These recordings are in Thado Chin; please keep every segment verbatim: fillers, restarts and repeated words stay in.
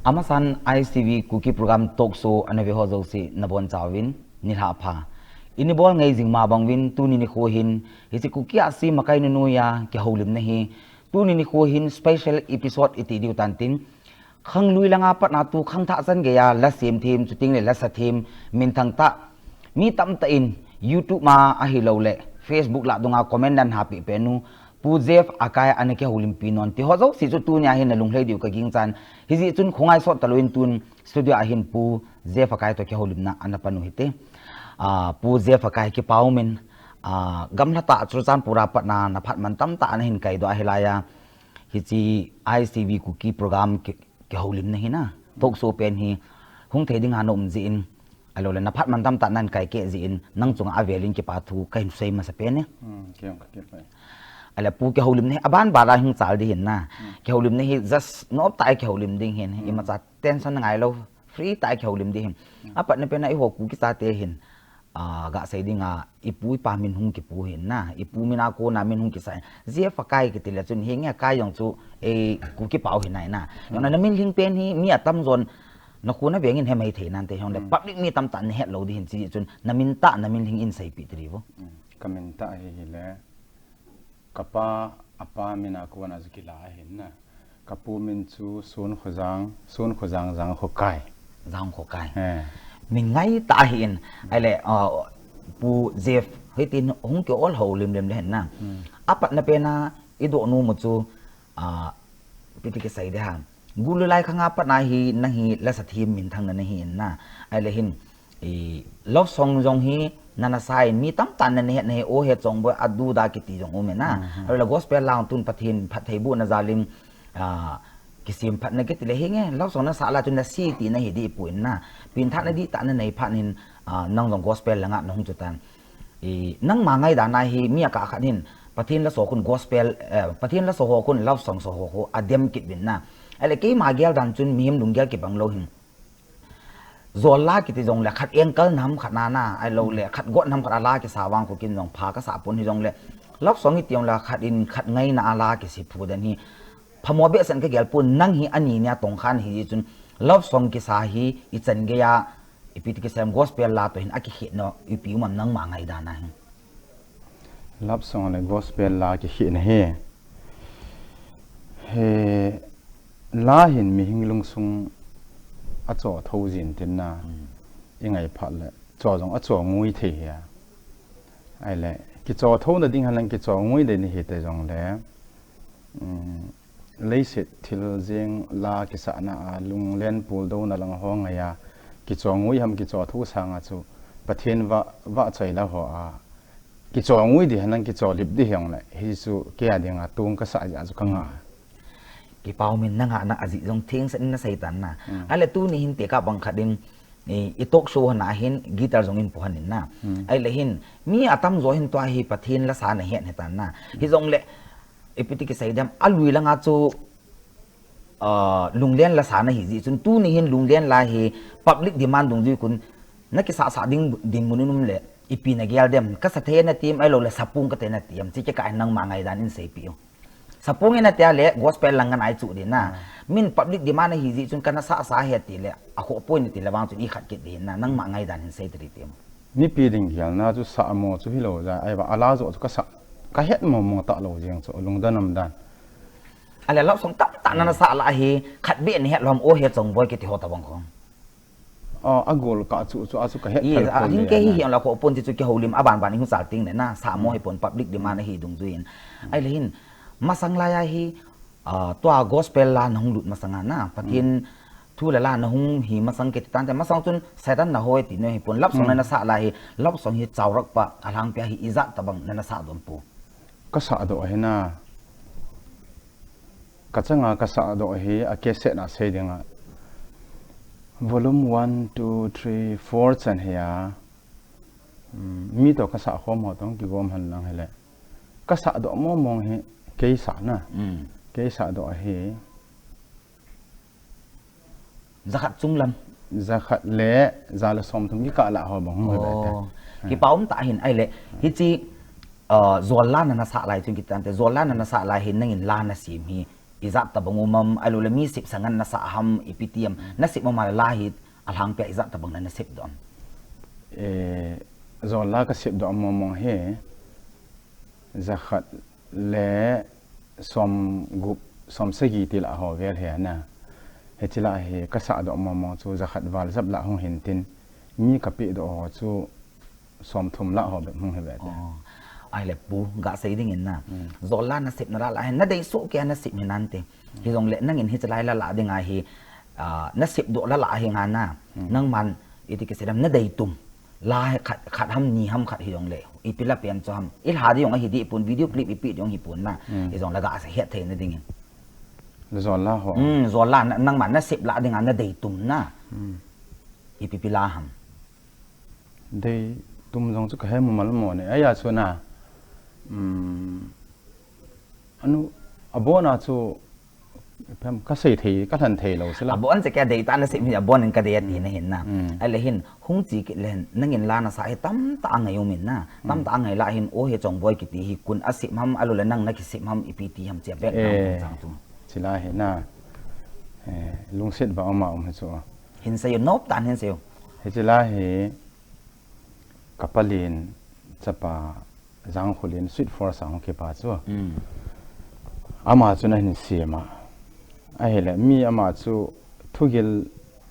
Amasan I S T V Kuki Program Talk Show ana ve ho jouse nabonchauvin nilhah pha. Ini bol ngai jing ma bang uvin tuni nikho hin hiche Kuki a si makai nunui a kihoulimna hi tuni nikho hin special episode iti diu tantin, khanglui langa patna tu khangthah chan geiya la sem them chuting le la sa them minthang tah mi tamtah in YouTube ma ahilou le Facebook lah dunga comment nan hapi penu Pu Jeff Akai ana kihoulimpi non ti ho jouse chu tunia hin nalung lhei diu kaging chan. Hijeh chun khongai sot talou in tun studio a hin Pu Jeff Akai to kihoulimna ana panu hite. Ah, Pu Jeff Akai kipa umin, ah, gamla tah Churachandpur a patna naphat man tamtah ana hin kaidoh ahilaiya. Hiche I S T V Kuki program ki, kihoulimna hi na. Talk show pen hi hung thei dinga na um jeh in. Ahilou le naphat man tamtah nan kaikeh jeh in nang chunga avelin kipa thu kahin sei masa pen e. Hmm, kei jong kakipah e. Ahile Pu kihoulimna hi aban ban a hung chal ding hin na. Hmm. Kihoulimna hi just nop tah a kihoulim ding hin. Hmm. Imacha tension na ngailou. Free tah a kihoulim ding hin. Hmm. Apatna pen a eiho Kuki chate hin. Ah, gasei dinga, ipu ipa min hung kipu hin na. Ipu min a kona min hung kisa hin. Jeff Akai kiti le chun hinge Akai jong chu, eh, Kuki pau hin na. Hmm. Jong na, na min lhing pen hi, mi atamjon, na kona vengin hemai thei nante, jong le, hmm, public mi tamtah in nahet lou ding hin chi chun, na min tah, na min lhing in seipeh tiri vo. Hmm. Ka min tah hi hile, kapa, apa min a kona chu kila ahin na. Kapu min chu Sonkhojang, Sonkhojang Jangkhokai. Jangkhokai. Eh. Min ngai tah ahin, ahile, uh, Pu Jeff, hitin hung kiol houlim lim le hin na. Hmm. Apatna pen a, idoh nom u chu, ah, ipi ti kisei ding ham. School lai khanga patna hi, nang hi, la sa them minthang na nahi in na. Ahile hin, I, love song jong hi, nana sa in mi tamtah in nana het nahi, O He Chongboi, Adu Da kiti jong um e na. Mhm. Ahilou le gospel la tun Pathen phattheibohna jal in, ah, kisemphatna kiti le hinge, love song nasa lai tun nasi tina hi dih poi na. Pengthahna dihtah nanei phat in, ah, nang jong gospel langa nahung chu tan. I, nangma ngaidan a hi, mi akah khat hin, Pathen la so khun gospel, eh, Pathen la so ho khun love song so ho ho, adem kit uvin na. Ahile keima gel dan chun mihem lunggel kibang lou hin. Jol la kiti jong le khat angle nam khat na na, ahilou le khat got nam khat a la kisa vang khu kin jong pha kasa pon hi jong le. Love song iti jong le khat in khat ngaina a la kisi phu den hi. Phamo behseh in kagel pon nang hi ani nia tongkha nahi jeh chun love song kisa hi ichan geiya ipi ti kisei ham gospel la to hin akikhet nau ipi um am nangma ngaidan a hin. Love song le gospel la kikhetna hi. He la hin mihem lungsung acho tho jin tin na. Hmm. Ingai phat le cho jong acho ngui thei hi a. Ahile, kicho thona ding hen lang kicho ngui ding nahi te jong le. Um, Leiset thil jeng la kisahna a lunglen puldouna lang ho ngai a, kicho ngui ham kicho tho sanga chu Pathen vah, vahchoi la ho a, kicho ngui ding hen lang kicho lip ding hi jong le, hichu kei a dinga tong kasah jeh a chu kanga. Kipa umin nanga na ajeh jong thengse in nasei tan na. Hmm. Ahile tuni hin tekah bang khat in, i, i talk show hon a hin guitar jong in po hon in na. Hmm. Ahile hin, mi atamjo hin tua hi Pathen la sa nahet het tan na. Hi jong le, ipi ti kisei dem, alui langa chu, ah, lunglen la sa nahi jeh chun tuni hin lunglen la hi public demand dungjui khun nakisah sah ding dinmun in um le ipi nagel dem, kasa thei nati em ahilou le sapung kate nati em, hiche kikah a nangma ngaidan in seipeh o. Sapung in nati a le gospel lang ngan ai chu ding na. Ah. Min public demand ahi jeh chun kana sah sah ahi ti le akhoh poi nati le vang chun ikhat kit ding na, nangma ngaidan in sei tiri ti em. Mipi ding gelna chu sah mo chu hilou ja, ahivang a la joh chu kasah, kahet mo mo talou jeng chu, lungdon umdan. Ahile love song tamtah nana sah la hi, khat beh nahet lou ham, O He Chongboi kiti ho tabang khom. Oh, agol kah chu, chu a chu kahet thei pon le. Hi, a, hin kei hi na. Hi ang la khoh pon ti chu kihoulim aban ban in hung chal ting le na, sah mo hi pon public demand ahi dungjui in. Ahile hin, masang lai a hi, ah, tua gospel la nahung lut masang a na, Pathen, hmm. Thu le la nahung hi masang kiti tante, masang chun Satan na hoi ti na hi pon, love song, hmm, nana sah la hi, love song hi chaurah pa, alhangpi a hi ijat tabang nana sah doh em pu. Kasah doh hi na. Kachanga kasah doh hi, a cassette na sei dinga. Volume one, two, three, four chan hi a. Hmm, mi to kasah khom ho tong kigom hen lang hile. Kasah doh mong mong hi, kei sah na. Hmm. Kei sah doh hi. Jakhat chunglam. Jakhat le, ja le som thum kikah lah ho bang hung hi be te. Oh. Hmm. Kipa um tah hin ahile. Hiche, uh, jol la nana sah lai chun kiti tante. Jol la nana sah lai hin nangin la nasem hi. ijat tabang um am, ahilouleh mi sep sangan nasah ham, ipi ti am, nasep mama la hi, alhangpia ijat tabang na nasep doh am. Eh, jol la kasep doh mong mong hi, jakhat le som gup, som sagi ti la ho vel hi ana. Hichi la hi kasah doh mong mong chu jakhat val jap la hung hin tin, mi kapeh doh ho chu som thum la ho bep hung hi ve te. Oh. Ahile pu, gasei ding in na. Hmm. Jol la nasep na la la hin, nadei soh kei a nasep hi nante. Hijongle nangin hichi lai la la ding ahi, ah, nasep doh la la hi nga na. Hmm. Nangman, iti kisei dam nadei tum. La hi khat, khat ham ni ham khat hijongle. Ipi la pen chu ham. Ilha ding jong ahi deh pon, video clip ipeh ding jong hi pon na. Hmm. Hijongle gasei het thei na ding in. Le jol la ho. Hmm, jol la na, nangman nasep la ding a nadei tum na. Hmm. Ipi pi la ham. Dei tum jong chu kahe mumal mo ne. Ahi a chu na. Um, anu, abon a chu, phem, kasei thei, kalhen thei lou sila. Abon chu kei a dei ta nasep hi, abon in kadei ati na hin na. Mm. Ahile hin, hung chi kit le hin, nangin la nasah hi tamtah angai um in na. Mm. Tamtah angai la hin, O He Chongboi kiti hi, koin asep ham, ahilouleh nang nakisep ham, ipi ti ham chi a background chang chu. Chila hi na. Eh, lungset ba um a um hi chu. Hin seiyo, nop tan hin seiyo. Hichi la hi, kapalen chapa Jangkhulin Sweet Force a hung kipa chu. Mm. Ama chu nahin sem a. Ahile, mi ama chu thugil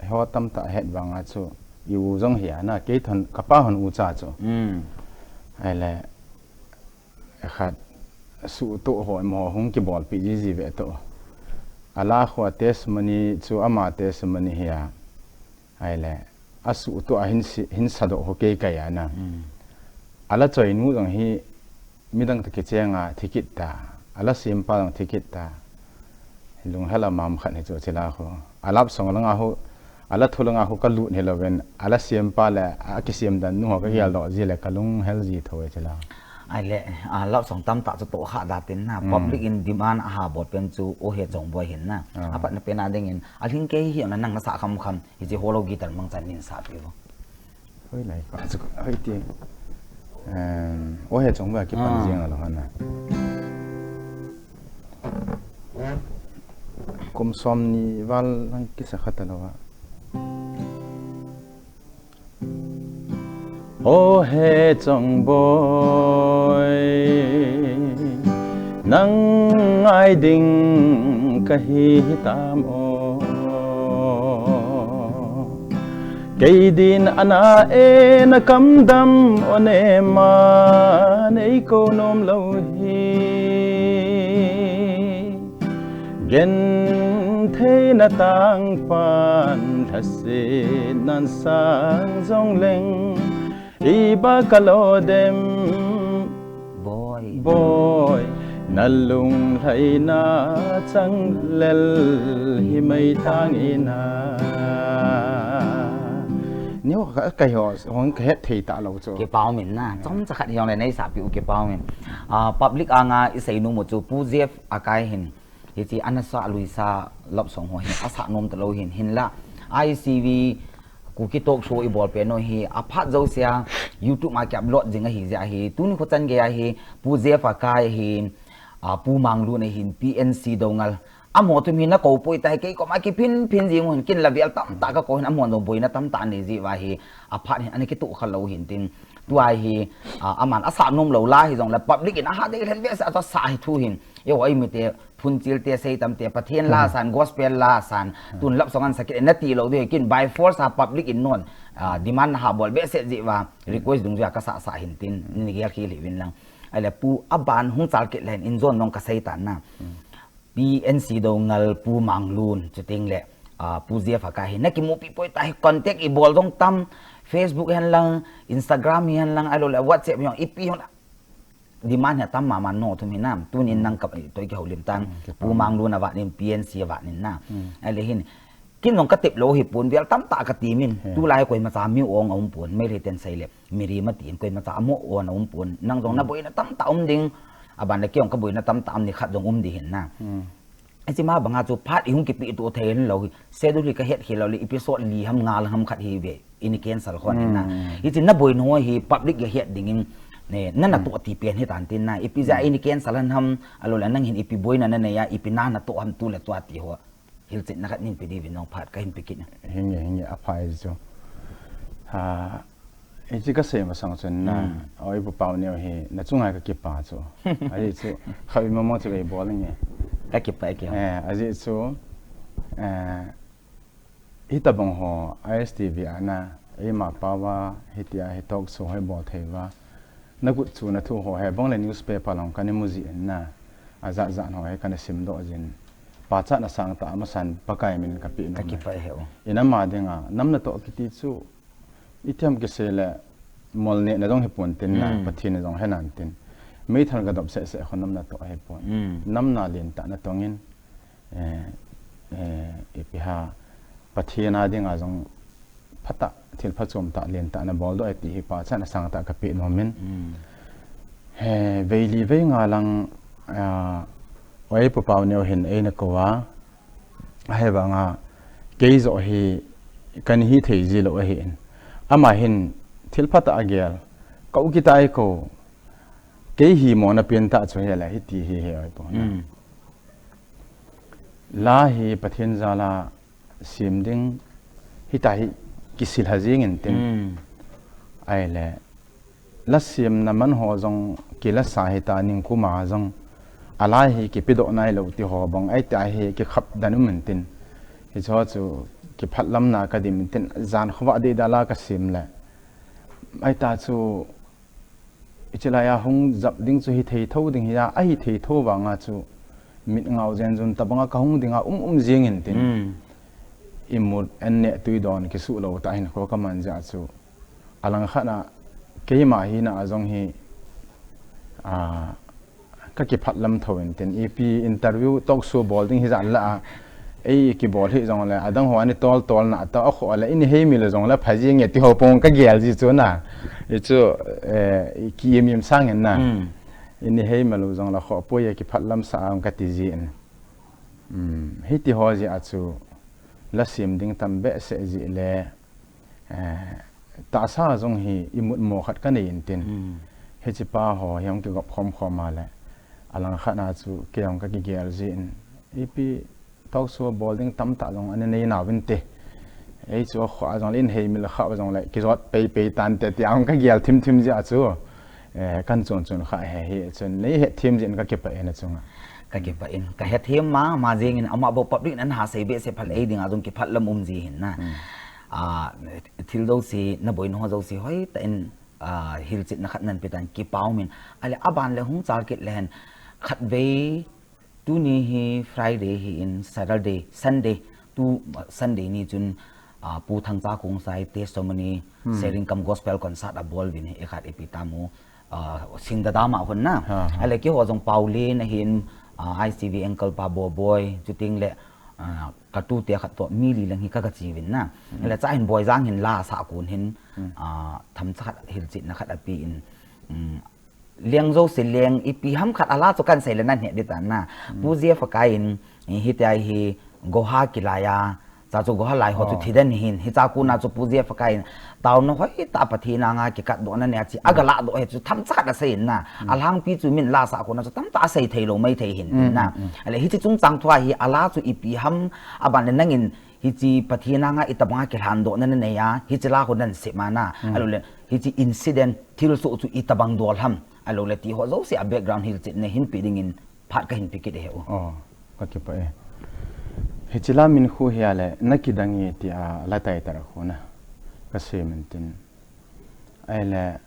ho tamtah het vang a chu. I u jong hi ana, kei thon, kapa hon ucha chu. Mm. Ahile, khat suhtoh ho, imo hung kibolpi jiji ve toh. Ala khu a testimony chu ama testimony hi a. Ahile, asuhtoh a hin si, hin sadoh ho kei kai ana. Mm. Ala choinu jong hi midang toh kicheng a thi kit ta. Ala sempa jong thi kit ta. Lunghel a mam khat hi chu chila khu. A love song langa khu, ala thu langa khu kalut hilouvin, ala sempa le, akisem dan nu ho kagel doh ji le kalunghel ji thou e chila. Ahile, a love song tamtah chu tohkhah da tin na, public in demand aha bol pen chu O He Chongboi hin na. Ah. Apatna pen a dingin, alhing kei hi na nang nasah kham kham, hichi hollow guitar mangchan nin sahpi vo. Hoilai pa chu, hoi ti. Em, O He Chongboi a kipan jeng a lou hana. Kum somni val lang kisa khat a lou a. O He Chongboi, nang ngai ding kahi hitam o. Kei din ana e na kamdam o, nema nei kou nom lou hi. Gentheina tangpan lhasetnan sang jongleng, iba kalo dem. Boi. Boi, nalunglhaina changlel himai tang ina. Ni ho ka, kei ho, hung kahet thei talou chu. Kipah um in na. Chomcha khat hijongle nei sahpi u kipah um in. Ah, public anga isei nom u chu Pu Jeff Akai hin. Hichi ana sah luisa love song ho hi asah nom talou hin, hinla I C V Kuki Talk Show ibol pen u hi aphat jousea YouTube a ki upload jing ahi jeh ahi. Tuni kho chan gei ahi Pu Jeff Akai ahin, ah, Pu Manglun ahin, P N C Doungel. Amaho thum hi nakou poi tai, kei koma kiphin phin jing u hin, kin la vel tamtah kakou hin, amaho jong boina tamtah anei jeh uva hi aphat hin ana kitoh kha lou hin tin. Tua hi, ah, aman asah nom lou la hijongle public in aha dei lhen behseh a chu asah hi thu hin. Eiho imite phunchil te, seitam te, Pathen la san, gospel la san, tun love song an sa kit e nati lou ding, kin by force a public in non, ah, demand na ha bol behseh jeh uva, request dungjuia kasah sah hin tin, ni gel khel hih uvin lang. Ahile Pu aban hung chal kit le hin, in jon nong kasei tan na. P N C Doungel, Pu Manglun, chuteng le, ah, Pu Jeff Akai hi, nakimupi poi ta hi contact ibol jong tam, Facebook hen lang, Instagram hi hen lang, ahilou le WhatsApp hi jong, ipi hon, demand hi atam mama, nangho thum hi nam, tunin nang ka, toi kihoulim tan, Pu Manglun avat nin, P N C avat nin na. Ahile hin, kin jong katep lou hi pon, vel tamtah kati min, tulai koimacha mi ong aum pon, Meitei ten sei le, Miri mati in koimacha amo on aum pon, nang jong naboina tamtah um ding, aban le kei jong kaboina tamtah um, nikhat jong um ding hin na. Hichi ma banga chu phat ihung kipe to thei lou hi, schedule hi kahet khel lou le, episode li ham nga ham khat hi ve, ini cancel khon hin na. Hichi naboina ho hi public a het dingin, Ne, nana toh ti pen hitan tin na, ipi ja ini cancel han ham, alou le nang hin ipi boina nanei a, ipi nana toh ham tu le tua ti ho. Hilchetna khat nin pe diuvin nong phat kahin pe kit. Hinge, hinge, aphai chu. Ha, hiche kasei masang chun na, oi Pu Pauneo hi, nachunga kakipah chu. Ahi chu, khavi mama chu vei bol nge. Kakipah e kei. Eh, ahi chu, eh, Hitabang ho, I S T V a na, eima pao va, hitia hi talk show hi bol thei va. Nagut chu nathu ho hi, bang le newspaper lang kana mu jin na, ajat jat ho hi kana simdoh jin. Pachatna sangtah amasan Pakai min kape nom e. Kakipah e o. Ina ama dinga, nam natoh kiti chu, itiham kisei le, mol nehna jong hipon tin na, Pathen na jong henan tin. Meithal kadop seh seh ho nam natoh hipon. Nam na lentah natong in, eh, eh, ipi ha, Pathen a dinga jong phatah, thil phachom tah, lentah nabol doh e ti hi pachatna sangtah kape nom in. He, vei li vei nga lang, ah, oi Pu Pauneo hin eina kou a, ahivanga, kei joh hi kana hithei ji lou ahin. Ama hin thil phatah agel, kou kitai kou, kei hi mona pentah chu hile, hiti hi he oi Pu na. La hi Pathen jal a sem ding hita hi kisil ha jing in tin. Ahile, la semna man ho jong kila sa hita ningkum a jong a la hi kipedoh nailou ti ho bang ahi tia hi kikhap dan um in tin. Hiche ho chu kiphatlamna kadim in tin jan khovah deh dal a kasem le. Ahi ta chu Hiche lai a hung jap ding chu hithei tho ding hi a, ahithei tho vanga chu mit ngau jen jun tabanga kahung dinga um um jing in tin. Imut an neh tui don kisuh lou tah hin kho kaman jeh chu. Alang khat a keima hina a jong hi, a, kakiphatlam tho in tin. Ipi interview talk show bol ding hi jan la a, Ei, kibol hi jongle, adang ho ani tol tol na, ata akhoh le, ini hei mil jongle, phaji nge ti ho pong kagel ji chu na. Hichu, eh, ki im im sang in na. Ini hei mil jongle, khoh poi e kiphatlam sa ang kati ji in. Hiti ho ji a chu, la sem ding tam behseh ji le, Eh, tahsa jong hi imut mo khat kanei in tin. Hiche pa ho hi hung kigop khom khom a le. Alang khat na chu kei jong kakigel ji in. Ipi talk show bol ding tamtah jong ana nei nauvin te. Ei chu akhoh a jongle in hei mil kha jongle kijot pei pei tan te ti a hung kagel thim thim ji a chu. Eh, kan chun chun kha he hi chun nei het thim ji in kakipah e na chunga. Kakipah in. Kahet thim ma, ma jing in ama bou public nan ha sei behseh phat ei dinga jong kiphatlam um ji hin na. A, thil jouse, naboina ho jouse hoitah in, a, hilchetna khat nan pe tan kipa um in. Ahile aban le hung chal kit le hen khatvei tuni hi Friday hi in Saturday, Sunday, tu, Sunday ni chun, a, Pu Thangcha Khongsai testimony, sharing cum gospel concert abol uvin hi, ikhat ipi tamu, a, Singdadam a hon na. Ahile keiho jong Paulin ahin, a, I S T V anchor pa Boboi, chuting le, a, katute khat toh mi li lang hi ka, kachi uvin na. Ahile cha hin Boijang hin la sa kun hin, a, themcha khat hilchetna khat ape in, um, leng jouse leng ipi ham khat a la chu kan sei le nan he di tan na. Pu Jeff akai in, hitia hi Goha kilai a, cha chu Goha lai ho chu thi den hin, hicha kun a chu Pu Jeff akai in, taona hoitah Pathen anga kikatdoh na nei a chi, aga ladoh hi chu themcha khat asei in na. Alhangpi chu min la sa kun a chu tamtah asei thei lou mai thei hin na. Ahile hiche chungchang thua hi a la chu ipi ham aban le nangin hiche Pathen anga itobanga kilhandohna nanei a, hiche la ho nan sep ma na. Ahilou le hiche incident thilsoh chu itobang dol ham. Ahilou le ti ho jouse a background hilchetna hin pe dingin phat kahin pe kit e o. Oh, kakipah e. Hiche la min khu hi a le, Nakidang e ti a la title khu na. Kasem in tin. Ahile,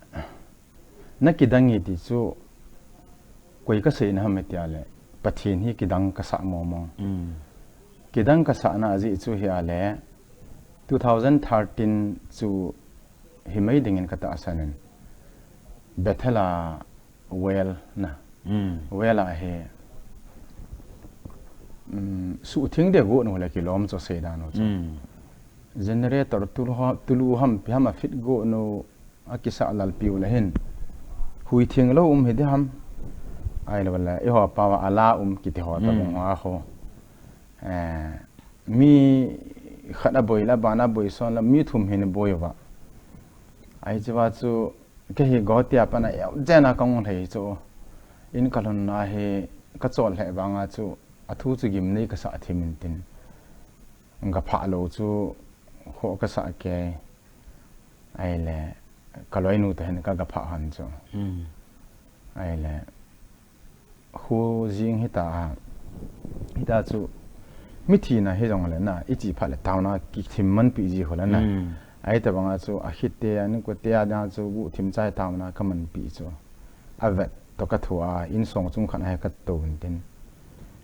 Nakidang e ti chu, koi kasei na ham e ti a le, Pathen hi kidang kasah mong mong. Kidang kasah na ajeh chu hi a le, two thousand thirteen chu hi mai dingin katahsan in. Bethel a well na. Well a hi, um, suhtheng de go nu le kilom chu sei dan u chu. Generator tulu ha, tulu ham, pi ham a fit go nu, akisah lalpi u le hin. Hui theng lou um hi di ham. Ahilou le, eiho pa va ala um kiti ho ta bong ho a ho. Eh, mi khat aboi la, ban aboi son la, mi thum hin boi va. Ahi chu va chu, Kei hi Guwahati a pat a eu jen a ka hung lhai chu. In ka lhun a hi ka chol lheh vang a chu, a thu chu gimnei ka sa thim in tin. Ga phah lou chu kho ka sa kei. Ahile, ka loinu toh hin ka ga phah hon chu. Hmm. Ahile, Khu jing hita a, hita chu, mi thina hi jong le na, i chi phat le taona kithim man pi ji ho le na. Hmm. Ahi ta banga chu, a khit te, a ni ko te a dang chu, gu thim chai taona ka man pi chu. A vet toh ka thu a, in song chung khat a hi ka to in tin.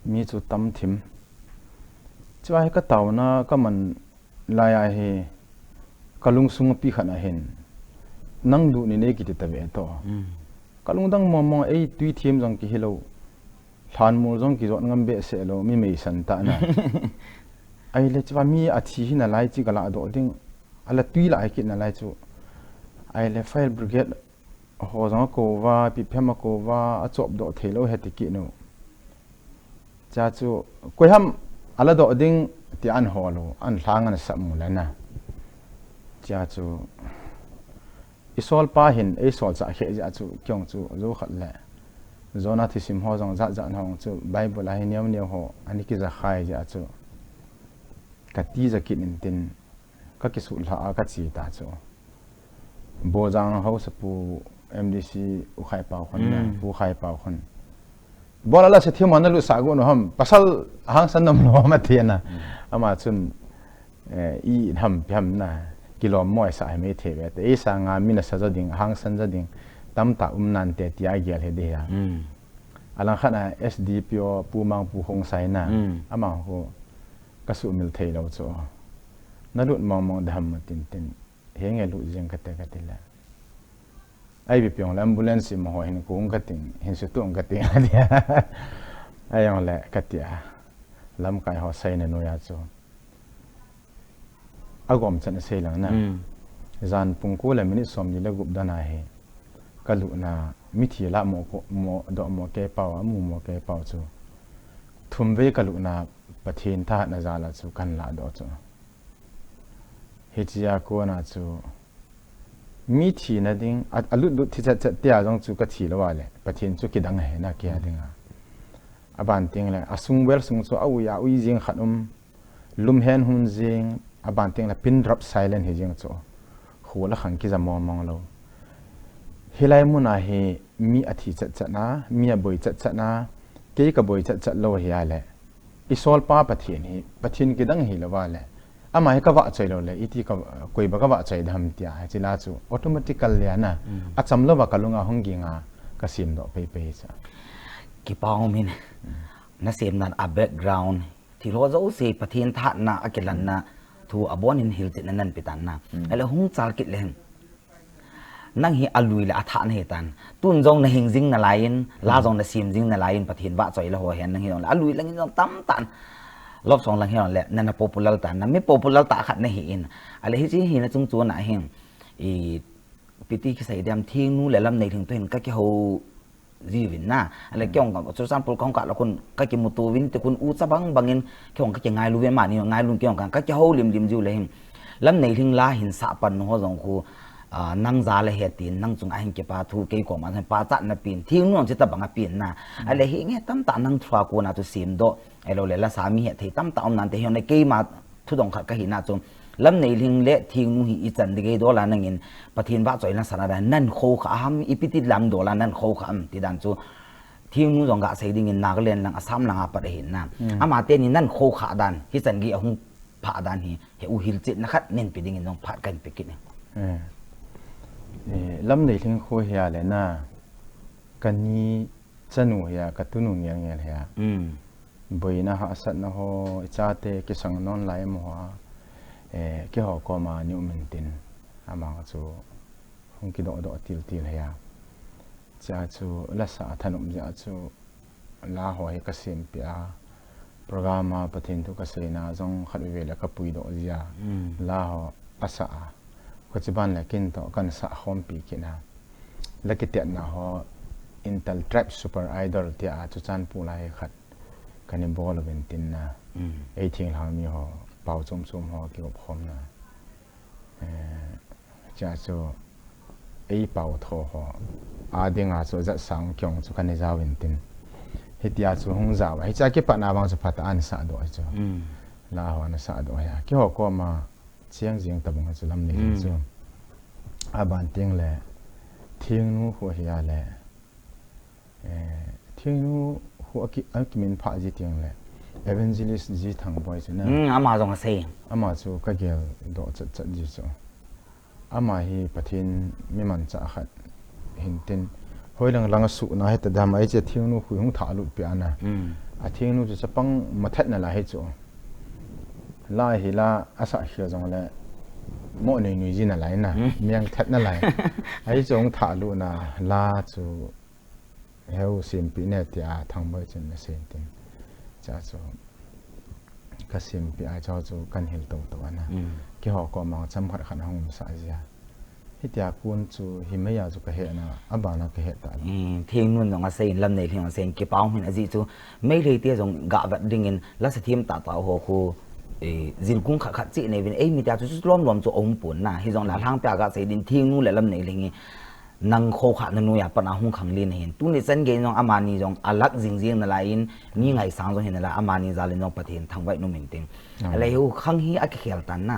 Mi chu tam thim. Chu a hi ka taona ka man lai a hi ka lungsung pi khat a hin, nang lut ni nei kiti ta ve to. Hmm. Ka lungdang mong mong, ei tui thim jong ki hi lo. Lhan mul jong ki jot ngam be se lo, mi mei san ta na. Ahile chu mi a thi hi na lai chi ka la doh ding. A la tui la ai kit na lai chu. Ahile fire brigade ho jong a ko va, pi phem a ko va, a chop doh thei lo he ti kit nu. Cha chu, koi ham a la doh ding ti an ho lo, an hlang an sap mu le na. Cha chu, i sol pa hin, ei sol cha khe ja chu, kiong chu, zo khat le. Zona thisim ho jong ja ja hong chu, Bible a hi neo neo ho, ani ki ja khai ja chu. Ka ti ja kit in tin, ka ki su la a ka chi ta chu. Bojang Hausa pu M D C u khai pau khon na, hmm, pu khai pau khon. Bola la se thim na lu sa gu no ham, pasal hang san nam lo ma ti na. Hmm. Ama chun, eh, i ham pi ham na, kilom moi sa hai mei the ve te. Ei sa nga mi na sa ja ding, hang san ja ding, tam ta um nan te ti a gial he de ya. Hmm. Alang khat a S D P O pu mang pu hong sai na. Hmm. Ama ho ka su mil thei lo chu. Na lut mong mong da ham ma tin tin. He nge lut jing ka te ka ti le. Ai bi piong le ambulance ma ho hin kung ka ting, hin su tung ka ting a dia. Ai yong le ka ti a. Lam kai ho sai na nu ya chu. A gom chan a sei lang na. Mm. Zan pung ko le minute som ni le gup dan a hi. Ka lut na mithi la mo ko, mo do mo ke pau, a mu mo ke pau chu. Thum vei ka lut na Pathen thahatna jal a chu kan la do chu. Hichia kona chu mi thina ding, a, a lut lut thi chat chat tia jong chu ka thi lo a le, Pathen chu kidang he na kia ding a. A ban ting le, a sung wel sung chu a ui a ui jing khat um, lum hen hun jing, a ban ting le pin drop silent hi jing chu. Khu la khang kija mong mong lo. Hilai mun a hi mi a thi chat chat na, mi a boi chat chat na, kei ka boi chat chat lo hi a le. I sol pa Pathen hi, Pathen kidang hi lo va le. Ama hi ka vah choi lo le, iti ka, koi ba ka vah choi dam tia, hi chi la chu, automatical le na, mm, a cham lo va ka lunga hung ging a, ka sim do pei pei cha. Kipau min, mm, na sim nan a background, thil ho jo se Pathen thahatna, a kilanna, thu a bon in hil tin nan pi tan na. Mm. Ele hung chal kit le hin. Nang hi a lui le a thah na hi tan. Tun jong na hing jing na lai in, la, hmm, jong na sim jing na lai in, Pathen vah choi la ho hen nang hi jong le. A lui lang in jong tam tan. Love song lang hi jong le, na na popular tan. Na mi popular ta khat na hi in. A le hi chi hi na chung chu na hi. I piti ki sai dem thing nu le lam nei thing to hin ka ki ho ji vin na. A le, hmm, kiong ka, chu san pul kong ka la kun, ka ki mutu vin te kun u cha bang bang in, kiong ka ki ngai lu vin ma ni ngai lu kiong ka, ka ki ho lim lim jiu le hin. Lam nei hling la hin sa pan nu ho jong khu, ah, nang ja le he tin, nang chung a hin kipa thu kei koma pa chat na pin, thing nu ang chi ta bang a pin na. A le hi nge tam ta nang thua ko na tu sim do, ai lo le la sa mi he thei tam ta om nan te hi ne keima thu dong khat ka hi na chu. Lam nei hling le thing nu hi i chan di gei do la nang in, Pathen vah choi na sa na da nan kho kha ham, i piti lam do la nan kho kha am ti dan chu. Thing nu jong ga sei ding in Nagaland lang Assam lang a pat a hin na. Hmm. Ama te ni nan kho kha dan, hi chan gi a hung pha dan hi, he u hil chet na khat nen pi ding in jong phat kan pi kit ni. Eh. Eh, lam nei hling kho hi a le na, ka ni chanu hi a, ka tunu ngel ngel hi a. Hmm. Boina hahsatna ho, i chate kisang non lai mo ho a. Eh, kei ho koma ni um in tin, ama chu hung kidoh doh til til hi a. Chia chu la sa thanop jia chu la ho hi ka sim pi a. Program a Pathen thu ka seina jong khat veve le ka pui doh jia. Mm. La ho a sa a. Ko chi ban le kin to kan sa khom pi kina. La ki tet na ho Intel Tribe Super Idol tia chu chan pu lai khat. Kan i bol uvin tin na. Mm. Ei thing hlang mi ho, pau chom chom ho ki op khom na. Eh, Chia chu, ei pau tho ho a dinga chu jat sang kiong chu kan i jao in tin. Hitia chu hung jao a. Hicha kipatna vang chu phat a an sah doh chu. La ho an sah doh a. Keiho koma cheng jing tabang chu lam ni chu. A ban ting le thingnu khu hi a le. Eh, thingnu khu a ki, a kimin pha ji ting le. Evangelist ji Thangboi chu na. Hmm, ama jong a sei. Ama chu ka gel doh chat chat ji chu. Ama hi Pathen mi manchah khat hin tin, hoilang lang a suhna hita dam a, hiche thingnu khu hung thah lut pi ana. A thingnu chu chapang mathatna lai hi chu. La hi la a sah khia jong le mo nui nui ji na lai na, miang thatna lai. Ahi chu hung thah lutna la chu Heu simpi ne tia Thangboi chun na sei tin. Cha chu ka simpi ai cho chu kan hil to to ana. Kiho ko mang cham khat khat hong sa jia. Hitia kun chu hi maya chu ka he na abana ka he ta. Thing nun jong a sei in lam nei thing a sei in kipau min a ji chu mei lei tia jong ga vat ding in la sa thim ta ta ho khu jil kung khat khat chi nei vin ei mi tia chu lom lom chu om pun na hi jong la hlang pia ga sei din thing nu le lam nei lei ngi. Nang kho kha na nuia pat a hung khang lin hin. Tuni chan gei jong amani jong a lak jing jing na lai in, ni ngai sang jong hin na lai amani jal in jong Pathen thangvah in um in tin. A lei hu khang hi a kikhel tan na.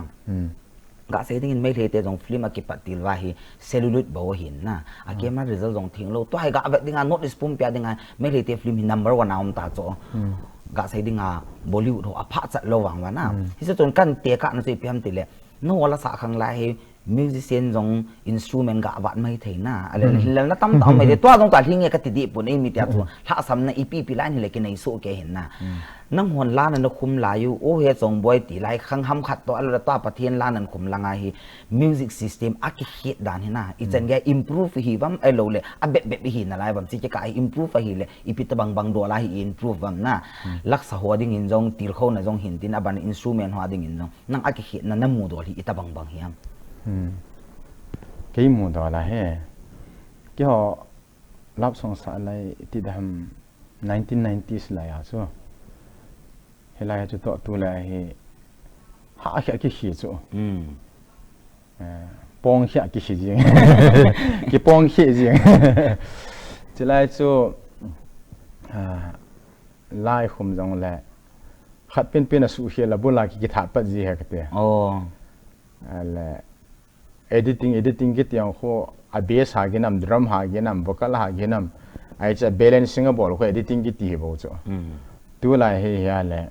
Ga sei ding in Meitei te jong film a kipat til va hi celluloid bou hin na. A camera result jong thing lo. Tua hi ga vet ding a North East pumpi a ding a Meitei te film hi number one a um ta cho. Ga sei ding a Bollywood ho a pha chat lo vang va na. Hi sa chun kan te ka na chu ipi ham ti le. No wala sa khang lai hi Musician jong instrument ga vat mai thei na, a le le hilal na tam tam mai de, tua jong ta hling e ka ti di pun ei mi tia chu, lhasam na ipi ipi lai hi le kinei so ke hin na. Nang hon la na na khum lai u, o he chong boi ti lai khang ham khat to, a le tua Pathen la nan khum langa hi music system a ki khit dan hi na, i chan ge improve hi vam, a lo le, a bep bep hi na lai vam, chi ke ka improve hi le, ipi ta bang bang do la hi improve vam na. Laksa ho ding in jong, til kho na jong hin tin, a ban instrument ho ding in jong. Nang a kikhetna na mudol hi ita bang bang hiam? Kei mudol a he. Keiho love song sa lai ti dam nineteen nineties lai a chu. Hilai chu to tu lai hi. Ha a khe a kikhi chu. Pong khe a kikhi jing. Kipong khe jing. Chilai chu lai khum jong le. Khat pin pin a suh khel a bul a ki, kithat pat ji he kate. Oh. A le editing, editing kiti ang kho a bass ha ginam, drum ha ginam, vocal ha ginam. Ai cha balancing a bol kho editing kiti hi bou chu. Tu lai hi hi a le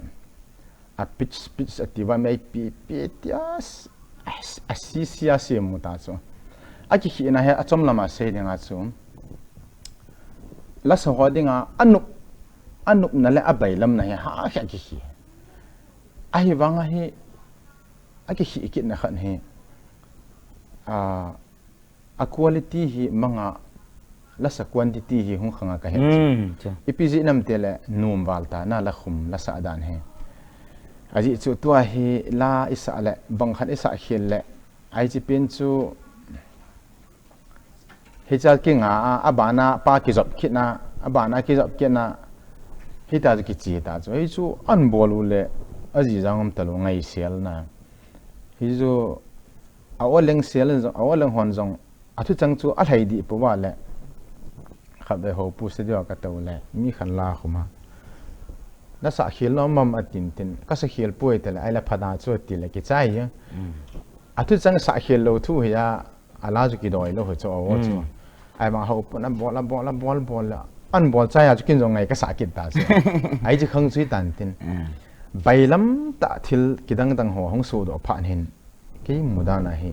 a pitch, pitch a ti va mai pi, pi ti a s-, a s-, a si, si a si mu ta chu. A kikhina he a chom lam a sei ding a chu. La sa ho ding a, a nup, a nupna le a bailamna hi ha khe a kikhi. Ahi vang a hi, a kikhi kitna khat hi, a, a quality hi mang a, la sa quantity hi hung khang a ka he. Ipi ji nam te le num val ta, na la khum, la sa dan hi. A ji chu tua hi la i sa le, bang khat i sa khel le, ai chi pin chu, Hi cha kinga a, a bana pa kijop kitna, a bana kijop kitna, hi ta chu kichi ta chu. Hi chu an bol u le, a ji jang um ta lo ngai sel na. Hi chu a o leng sel, a o leng hon jong, a thu chang chu a hlai di pu va le. Khat ve ho pu se dio ka to le, mi khan la khuma. Na sa khel no mam a tin tin, ka sa khel poi te le, ai la pha da chu ti le kichai ya. A thu chang sa khel lo thu hi a, A la chu kidoi lo ho chu a o chu. Ai ma ho pun a bol, a bol, a bol, bol la. An bol chai a chu kin jong ngai ka sa kit ta chu. Ai chi khang chu i tan tin. Bailam ta thil kidang dang ho hung su do pha hin. Kei mu dan a hi.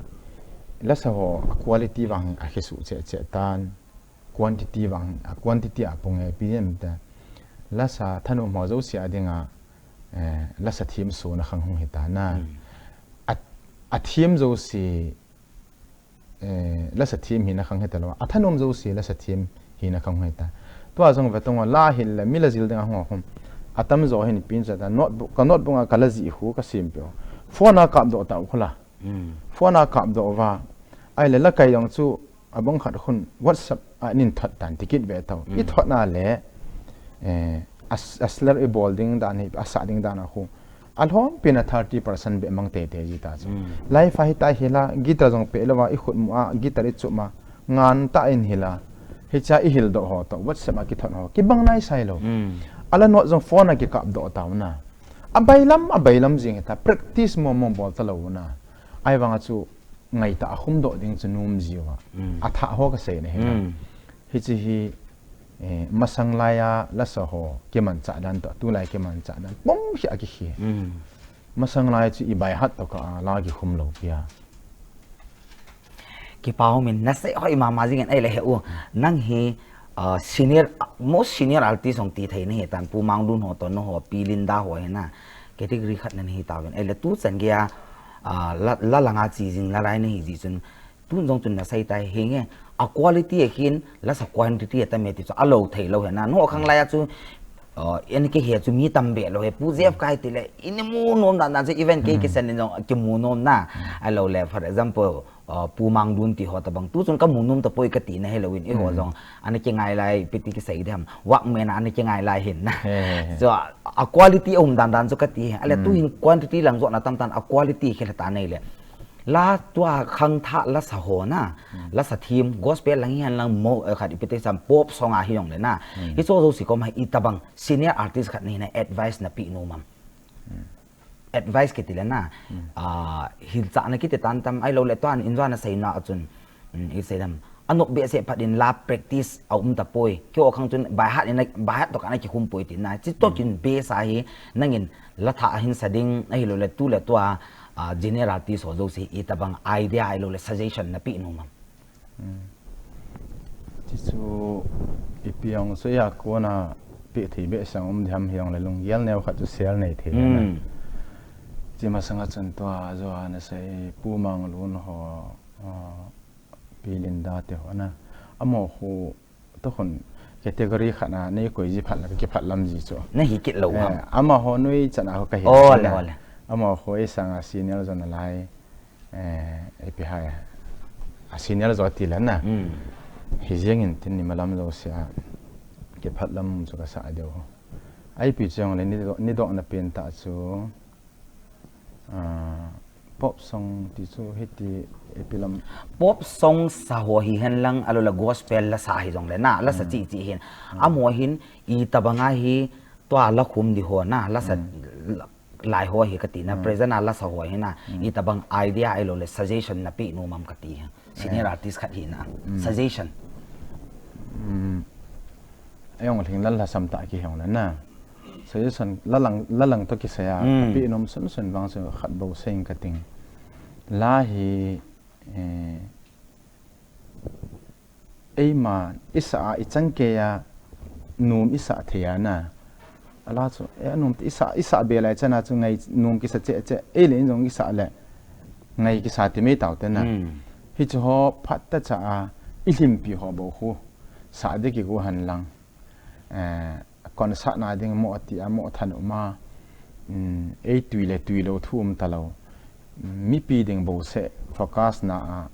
La sa ho quality vang a khi su che che tan. Quantity vang, a quantity a pung e pi em ta. La sa thanom ho jo si a ding a. Eh, la sa thim su na khang hung hi ta na. A, a thim jo si Eh, la sa thim hi na khang heta lo. A thanom jo si la sa thim hi na khang heta. Tua jong ve tong la hil la mi la jil ding a hung a khum. A tam jo hin pin cha ta notebook, ka notebook a ka la ji khu ka sim pio. Phone a kap do ta u khula. Phone a kap do va. Ai le la kai jong chu a bang khat khun WhatsApp a nin thot tan tikit ve tau. I thot na le, eh, a s-, a slur i bol ding dan hi, a sa ding dan a khu. A lhom pin a thirty percent be mang te te ji ta chu. Live a hi ta hi la, guitar jong pe lo va, i khut mu a, guitar i chum a, ngan ta in hila, hicha i hil doh ho to, WhatsApp a kithot ho, kibang nai sai lo. Hmm. Ala not jong phone a kikap doh ta na. A bailam, a bailam jing ta, practice mo mo bol ta lo na. Ai vang a chu ngai ta a khum doh ding chu num jiu a. Hmm. A tha ho ka sei na hi na. Hmm. Hichi hi, eh, masang lai a lasa ho, kiman cha dan to, tu lai kiman cha dan. Bom hi a ki hi. Hmm. Masang lai chu i by heart to ka a la kikhum lo pia. Kipa um in na sei hoi mama jing in ei le he u. Nang hi, uh, senior, most senior artist hong ti thei na hi tan Pu Manglun ho to no ho Pi Linda ho hi na. Category khat na hi ta vin. Ei le tu chan ge a, uh, la, la langa chi jing la lai na hi ji chun. Tun jong chun na sei tai hi nge. A quality a hin, lasa quantity a ta me ti chu a lo thei lo hi na. No khang lai a chu, uh, en ke he chu mi tam be lo he. Pu Jeff kai ti le, in mu nom na na chu event ke ke sen in jong ki mu nom na. A lo le, for example, uh, Pu Manglun ti ho ta bang. Tu chun ka mu nom ta poi ka ti na he lo in. I ho jong, ana ki ngai lai, pi ti ki sei dem. Walkman ana ki ngai lai hin na. He, he, he. So, a quality um dan dan chu ka ti he. A le tu hin quantity lang jo na tam tan, a quality khel ta nei le. La tua khang tha lasa ho na, lasa thim, gospel lang hian lang mo, eh, khat ipi te sam pop song a hi jong le na. Hi chu jouse kom a hi i tabang senior artist khat ni na advice na pi nom am. Advice kiti le na, ah, hil cha na kiti tan tam ai lo le tuan in jong na sei na a chun, mm, i sei dam. Anop be se phat in la practice a um ta poi. Kio khang chun by heart in, by heart to ka na ki hum poi ti na. Chi to kin be sa hi nangin la tha a hin sa ding, a hi lo le tu le tua, ah, general ti so jouse i tabang idea ai lo le suggestion na pi nom am. Hmm. Ti chu ipi ang so ya ko na pi thei be sang um di ham hiang le lung yel neu khat chu sel nei thei na. Hmm. Chi masanga chun tua jo ana sei Pu Manglun ho, ah, Pi Linda te ho na. Amo khu to khun category khat na nei koi ji phat la ki phat lam ji chu. Na hi kit lo ham. Eh, ama ho nui chan a ho ka hi. Ole, ole. Ama ho ei sang a senior jo na lai. Eh, ipi hai. A senior jo ti la na. Hmm. Hi jeng in tin ni malam jo sia. Ki phat lam chu ka sa deu. Ai pi chang le ni do, ni do na pen ta chu. Ah, pop song ti chu hiti ipi lam. Pop song sa ho hi hen lang a lo la gospel lasa hi jong le na, lasa chi chi hin. Amo hin i tabanga hi tua la khum di ho na, lasa la, lai ho hi ka ti na, present a lasa ho hi na, i tabang idea ai lo le suggestion na pi nom am ka ti hi. Senior artist khat hi na, suggestion. Hmm. Ayong thing lal la sam ta ki hiang le na. Suggestion lalang, lalang to ki saya, pi nom sun sun vang sun khat bo seng ka ting. La hi, eh, eima i sa a i chang ke a num i sa thei a na. A la chu, eh, a num i sa, i sa be lai chan a chu ngai num ki sa che che, ei le in jong ki sa le ngai ki sa ti mei tau te na. Hmm. Hi chu ho phat ta cha a i hlim pi ho bo khu sa de ki gu han lang. Eh, concert na ding mo ti a mo than um a, mm, ei tui le tui lo thu um ta lo. Mipi ding bo se focus na a,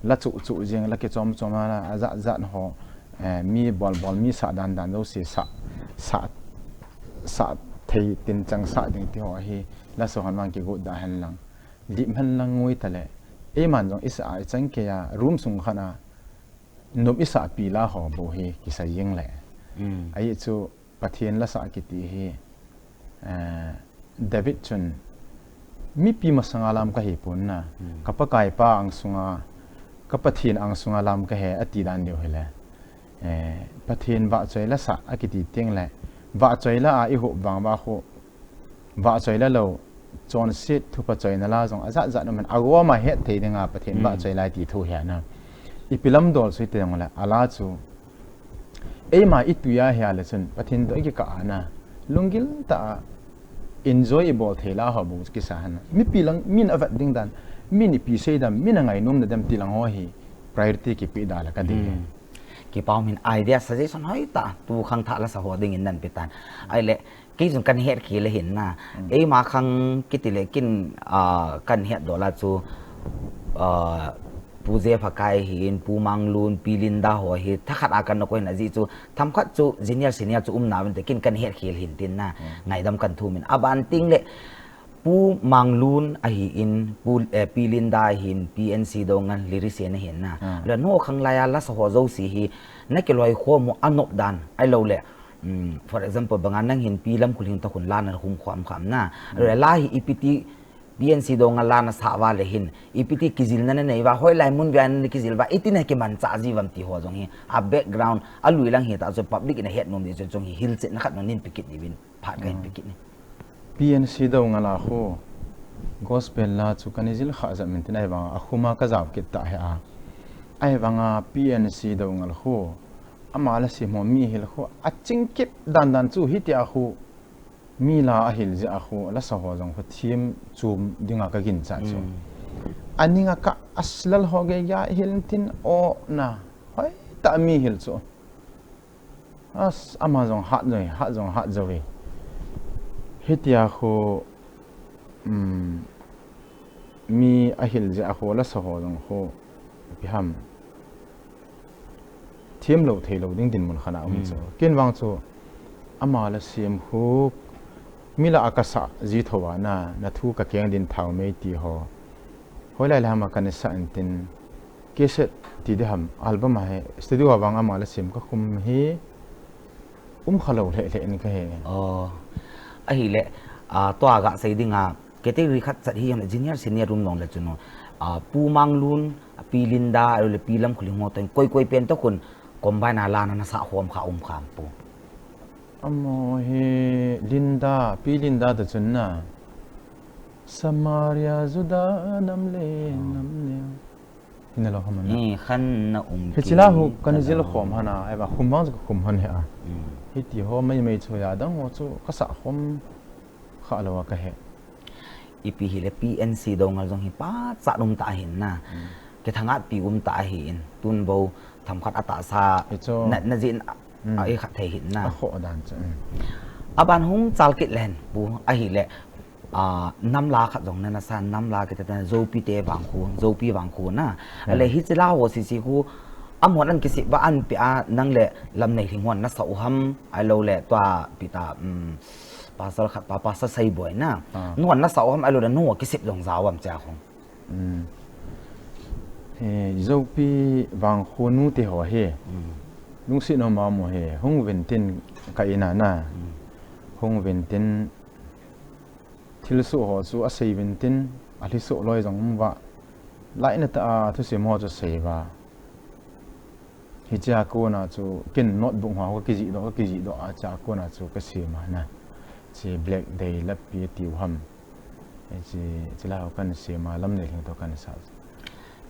la chu chu jing la ki chom chom a, a zat zat ho, eh, mi bol bol mi sa dan dan lo se sa, sa, sa thei tin chang sa ding ti ho hi, la so han mang ki gu da han lang. Lim han lang ngui ta le. Ei man jong i sa a i chang ke a, room sung khan a, nop i sa pi la ho bo hi ki sa jing le. Hmm. Ai chu Pathen lasa kiti hi, eh, David chun, mipi masanga lam ka hi pon na, hmm, ka Pakai pa ang sunga, ka Pathen ang sunga lam ka he a ti dan deu hi le. Eh, Pathen vahchoi lasa a kiti teng le, vahchoi la a i hup vang va khu, vahchoi la lo, chonset thupha choina la jong a zat zat um hen, a gom a het thei ding a Pathen vahchoi lai ti thu hi a na. Ipi lam dol sui te jong le, a la chu, eima i tui a hi a le chun, Pathen to i ki ka a na, lunggil ta a, enjoy i bol thei la ho bo ki sa han. Mipi lang, min a vat ding dan, min ipi sei dam, min a ngai nom na dam ti lang ho hi, priority ki pi da la ka ding. Hmm. Kipa um hin idea suggestion hoi ta, tu khang tha lasa ho ding in nan pi tan. Ai le, kei jong kan het khel le hin na. Hmm. Eima khang kiti le kin, ah, kan het do la chu, ah, Pu Jeff Hakai hin, Pu Manglun, Pi Linda ho hi, tha khat a kan na koi na ji chu, tham khat chu, junior, senior chu um na vin te kin kan het khel hin tin na, hmm, ngaidam kan thum in. A ban ting le, Pu Manglun ahin, Pu, eh, Pi Linda ahin, P N C Doungel lyricist ahin na. Ah. Ahileh nangho khanglai a lasa ho jouse hi, nakiloi khom u anop dan, ahilouleh. Um, for example, banga nang hin Pi Lamkholing toh khun la nahung khom khom na. Ahileh la hi ipi ti P N C Doungel la nasah uva leh hin, ipi ti kijilna nanei uva, hoilai mun uva nakijil uva, iti nakimanchah ji uvem ti ho jong hi, a background, alui lang hi ta chu public in ahet nom ding chun jong hi hilchetna khat jong neipe kit uvin. Phat kahin pe kit in. P N C Doungel a khu gospel la chu kana jil kha jat min tin ahivanga akhum a kajao kit ta hi a. Ahivanga P N C Doungel khu ama la sem ho mihil khu aching kip dan dan chu hitia khu mi la ahil jeh a khu lasa ho jong khu thim chum dinga kaginchat chu. Hmm. Aning a ka aslal ho geiya hil tin o na hoitah mihil chu. As, ama jong hat jong, hat jong hat jong. Hitia khu, um, mi ahil jeh a khu lasa ho jong khu, ipi ham. Thim lou thei lou ding dinmun khat a um chu. Hmm. Ken vang chu, ama la sem khu, mi la a kasah ji thou a na, na thu kakeng din thau mei ti ho. Hoilai le ham a kana sah in tin, cassette ti ding ham, album a hi, studio a vang ama la sem kakhum hi, um kha lou lheh lheh in kahe. Oh. Ahileh, ah, tua gasei dinga, category khat chat hi ham, junior, senior um nung le chun, ah, Pu Manglun, Pi Linda, ahileh Pi Lamkholing ho toh, koi koi pen toh khun, combine a la nasah khom kha um kham Pu. Amaho hi Linda, Pi Linda toh chun na. Samaria Juda nam le nam le. Hina lou ham na. Ni khan na um. Hiche la hi kana jil khom hana, ahivang khum vang chu kakhum hon hi a. Hmm. Hiti ho mai mai chu ya dang ho chu kasah khom kha lou a kahe. Ipi hileh P N C Doungel jong hi pachat um tah ahin na. Hmm. Kithangatpi um tah ahin. Tun bou themkhat atahsa. Hichu. Na, na jin a, hmm, a i khat thei hin na. Akhoh dan chu. Hmm. Aban hung chal kit leng Pu ahileh. Ah, nam la khat jong nana sa, nam la kiti ta Zopi te vangkho, Zopi vangkho na. Hmm. Ahileh hiche la ho sisi khu, amahon ana kisei uva ana pe a nang le Lamneilhing hon nasah u ham, ahilouleh tua ipi ta, um, pasal khat pa, Pasal Seiboi na. Ah. Nahon nasah u ham, ahilouleh nahon kisei jong ja u ham tia khu. Hmm. He, Zopi vangkho nu te ho hi. Hmm. Lungset nom a mu hi, hung uvin tin ka in a na. Hmm. Hung uvin tin Thilsoh ho chu asei uvin tin, alhisoh loi jong um uva. Lainat a thusim ho chu sei uva. Hichea kona chu ken notebook ho kakijih doh, kakijih doh a chea kona chu kasem a na. Hiche Black Day lapi atiu ham. Hiche, hiche la ho kana sem a, Lamneilhing toh kana sa.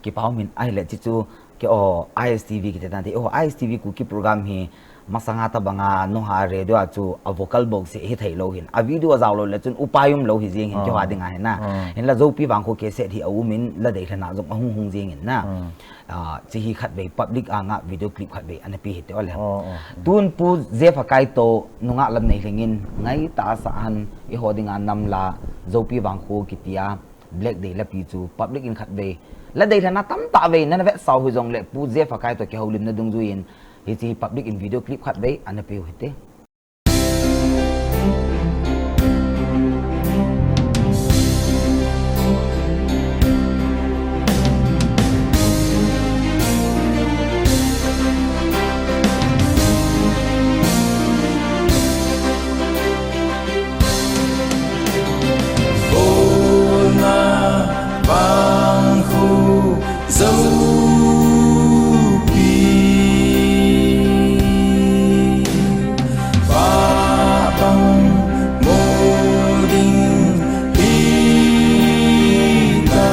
Kipa um in ahileh hiche chu Kei o, I S T V kiti tan te, o, I S T V Kuki program hi, masanga tabanga, nungah radio a chu, a vocal box hi, hithei lou hin. A video a jao lou le chun, upai um lou hi jeng hin, kei ho a dinga hin na. Ah. Hinla Zopi vangkho cassette hi, a um in, la deilhen a jong, ahung hung jeng hin na. Ah. Ah, hiche hi khatvei, public a nga video clip khatvei, ana pe hite o le. Oh, oh. Tun Pu Jeff Akaito, nungah Lamneilhing in, ngaitah a sah han, eiho dinga nam la, Zopi vangkho kiti a, Black Day lapi chu public in khatvei. La deilhen a tamtah vei, nana vetsah u hijongle Pu Jeff Akaito kihoulimna dungjuiyin. Hiche hi public in video clip khatvei, ana pe u hite. Bolna vangkho Zopi, pa pang mo ding hi ta.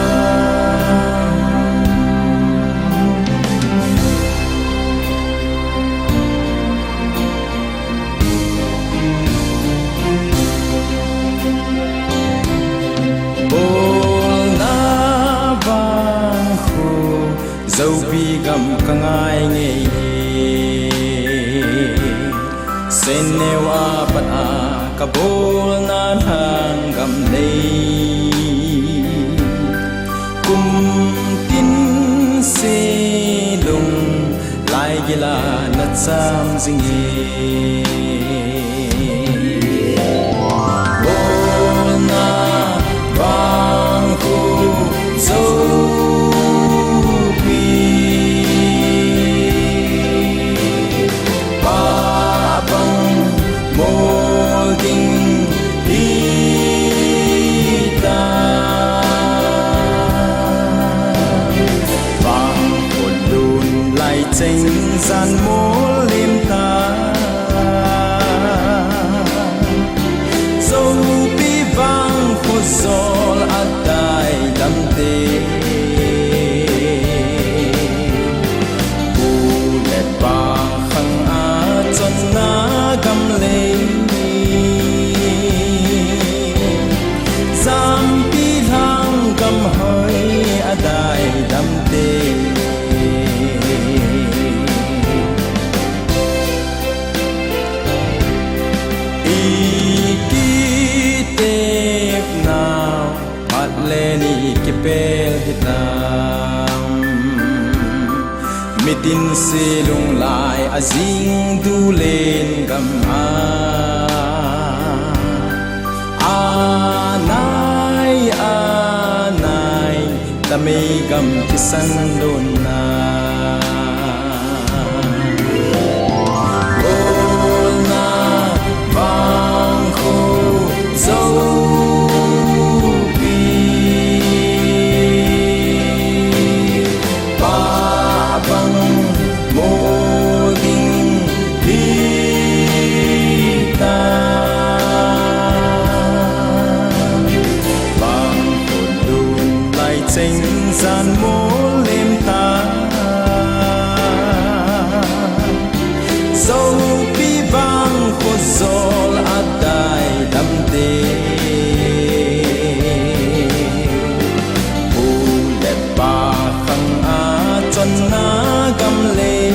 Bolna vangkho Zopi gam ka ngai ngei e. Sen neo a pat a ka bolna lhang gam nei. Kum tin se lung lai gila na cham jing e. Bolna Cheng jan mol lim ta. Zopi vang kho jol a dai dam te. Pu le pa khang a chonna gam lei. Zampi lhang gam hoi a dai dam te. I kitepnau phat le ni kipel hitam. Mitin se lunglai a jing du len gam a. A nai, a nai, tamei gam kisan donna. Bolna vang kho Zopi. Pa bang mo ding hi ta. Bang kho lun lai cheng jan mo lem ta. Zopi vang kho jol a dai dam te. Pu le pa khang a chonna gam lei.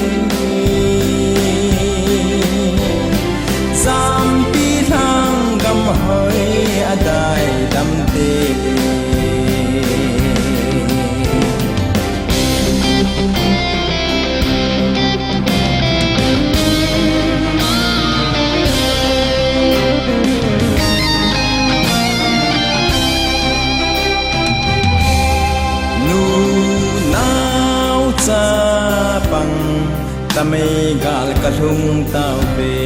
Zampi lhang gam hoi a dai dam te. Nu nau chapang tamei gal ka lhung tau ve.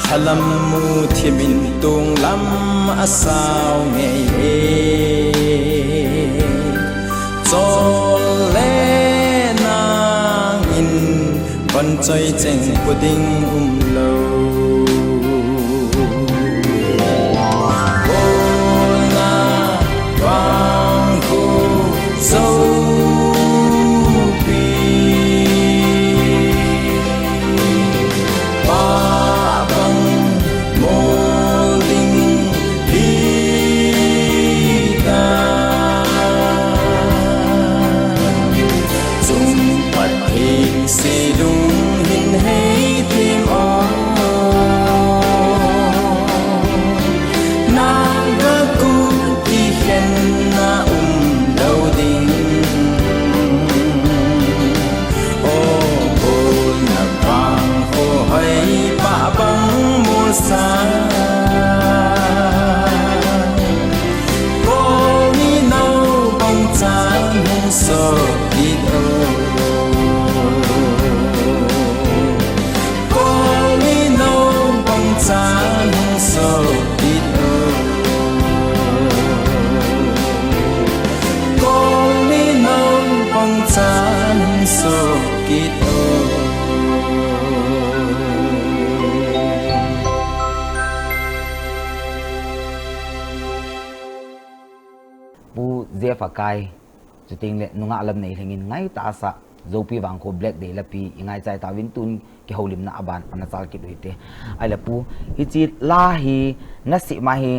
Lhalam mu thimin tung lam a sao ngei e. Chol le nang in von choi cheng pu ding um lo. Bolna vang kho Zopi. Pa bang mo ding hi ta. Chung Pathen se lung hin hei thim o. Nang ga ku kikhen na um lo ding. O bolna vang kho hoi pa bang mol sa. Kol ni nau bang chan hung so kit o. Kol ni nau bang chan hung so kit o. Kol ni nau bang chan hung so kit o. Pu Jeff Akai, chuteng le nungah lam nei lhingin ngai tasa, Zopi vang kho Black Day lapi i ngaichai tauvin tun kihoulimna a ban ana chal kit u hite. Ahile pu, hiche la hi nasem a hi,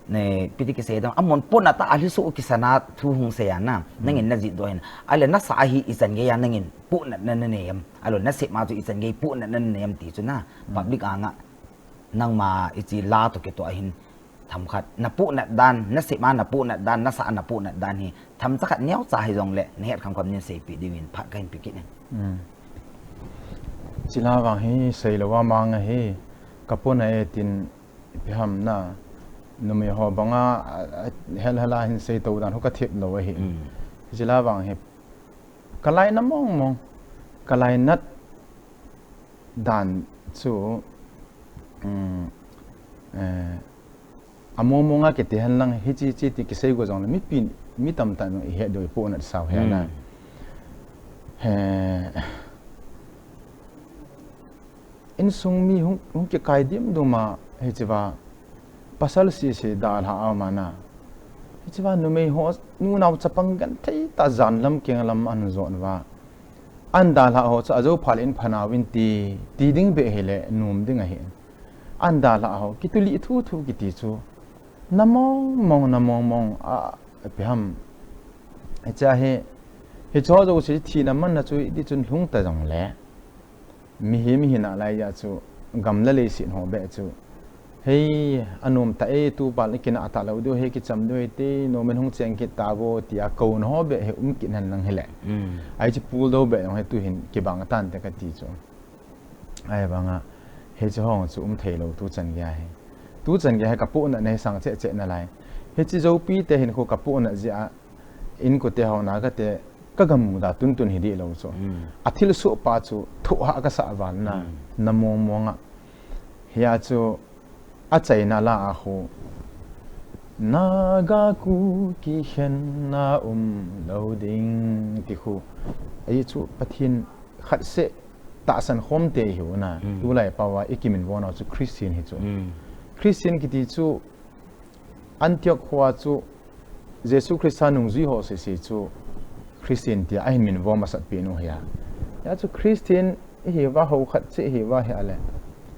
ne, ipi ti kisei dam, amon pohnat a lhiso kisana thu hung sei a na, nangin najih doh hin. Ahile nasa a hi ichan gei a nangin pohnatna nanei em? Ahilou nasem a chu ichan gei pohnatna nanei em ti chu na, public anga nangma hiche la toh kitoh a hin themkhat, napohnat dan, nasem a napohnat dan, nasa a napohnat dan hi themcha khat neocha hijongle nahet khamkham nin seipeh diuvin phat kahin pe kit in. Hiche la vang hi seilou a mang ahi, kapohnat e tin ipi ham na, numei ho banga, a, a, hel hel a hin seitou dan hu kathep lou ahi. Hiche la vang hi kalainat mong mong, kalainat dan chu, among mong a kiti henlang hiche hiche ti kisei go jongle mipi, mi tamtah in ihet diu ipohnat sao hi na. He, insung mi hung, hung kikai dimdum a, hichea, pasal sese dalha a um a na. Hichea, numei ho, nunao chapang genthei tah jan lam keng lam ahin jon uva. Ahin dalha ho chu ajo phat le in phanau in ti, ti ding beh hile, nom ding ahi. Ahin dalha ho, kituh lih thuthu kiti chu. Na mong mong, na mong mong, a, ipi ham. Hichea hi, hicheho jouse thina manna chu, hiti chun lhung ta jongle. Mihem hi nalai a chu, gam le leiset ho beh chu. Hei, anom tah e, tu pal kinah talou diu, hei kicham diu, hei ti, nom in hung cheng kit tauvo, tia kouna ho beh hi um kit hen lang hile. Ahi chu pul dou beh jong hi tuhin kibang tante kati chu. Ahivanga, hiche ho chu um thei lou tuchan geiya hi. Tuchan geiya hi kapohnatna hi sang cheh cheh nalai. Hiche Zopi te hinkho kapohnat jeh a, inkote ho Naga te kagamu da tuntun hi dih lou chu. Athilsoh pa chu thohhah kasah val na, na mong mong a. Hia chu achaina la a khu. Naga Kuki khenna um lou ding ti khu. Ahi chu Pathen khat seh tahsan khom te hi u na. Tulai pao a i kiminvo nau chu Christian hi chu. Christian kiti chu Antioch khoa chu Jesu Christa nungjui ho sese chu Christian tia ahin minvo masat pen u hi a. Hia chu Christian ihi uva ho khat seh ihi uva hi a le.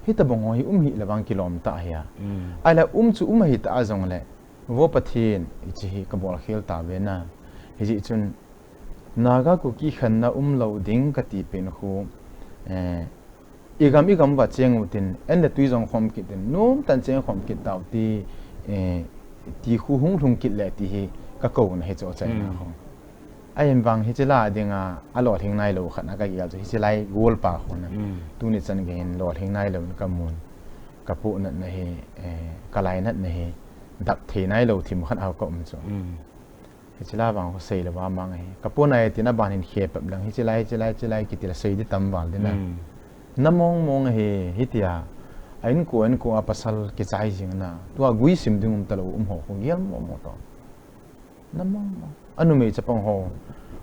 Hitobang ho hi um hih le vang kilom tah hi a. Ahile um chu um ahi tah a jongle. Vo Pathen, hiche hi kabol khel tave na. Hijeh chun, Naga Kuki khenna um lou ding kati pen khu, eh, i gam i gam uva cheng utin, an le tui jong khom kit in, nom tah in cheng khom kit tau ti, eh, ti khu hung lhung kit le ti hi kakouna hi chu achaina khu. Ahin vang hiche la dinga, alolhing nailou khat na kagel chu, hiche lai golpa khu na. Tuni chan geiyin lolhing nailou in kamun. Kapohnatna hi, eh, kalainatna hi, dap thei nailou thim khat a kaum chu. Hiche la vang khu seilou va mang ahi. Kapohnat e tin aban hin khepap lang. Hiche lai, hiche lai, hiche lai kiti la sei di tam val di na. Na mong mong ahi, hitia. A inko, inko a pasal kichai jing na. Tua gui sim ding um talou um ho khu gel mo mo to. Na mong mong. Anumei chapang ho.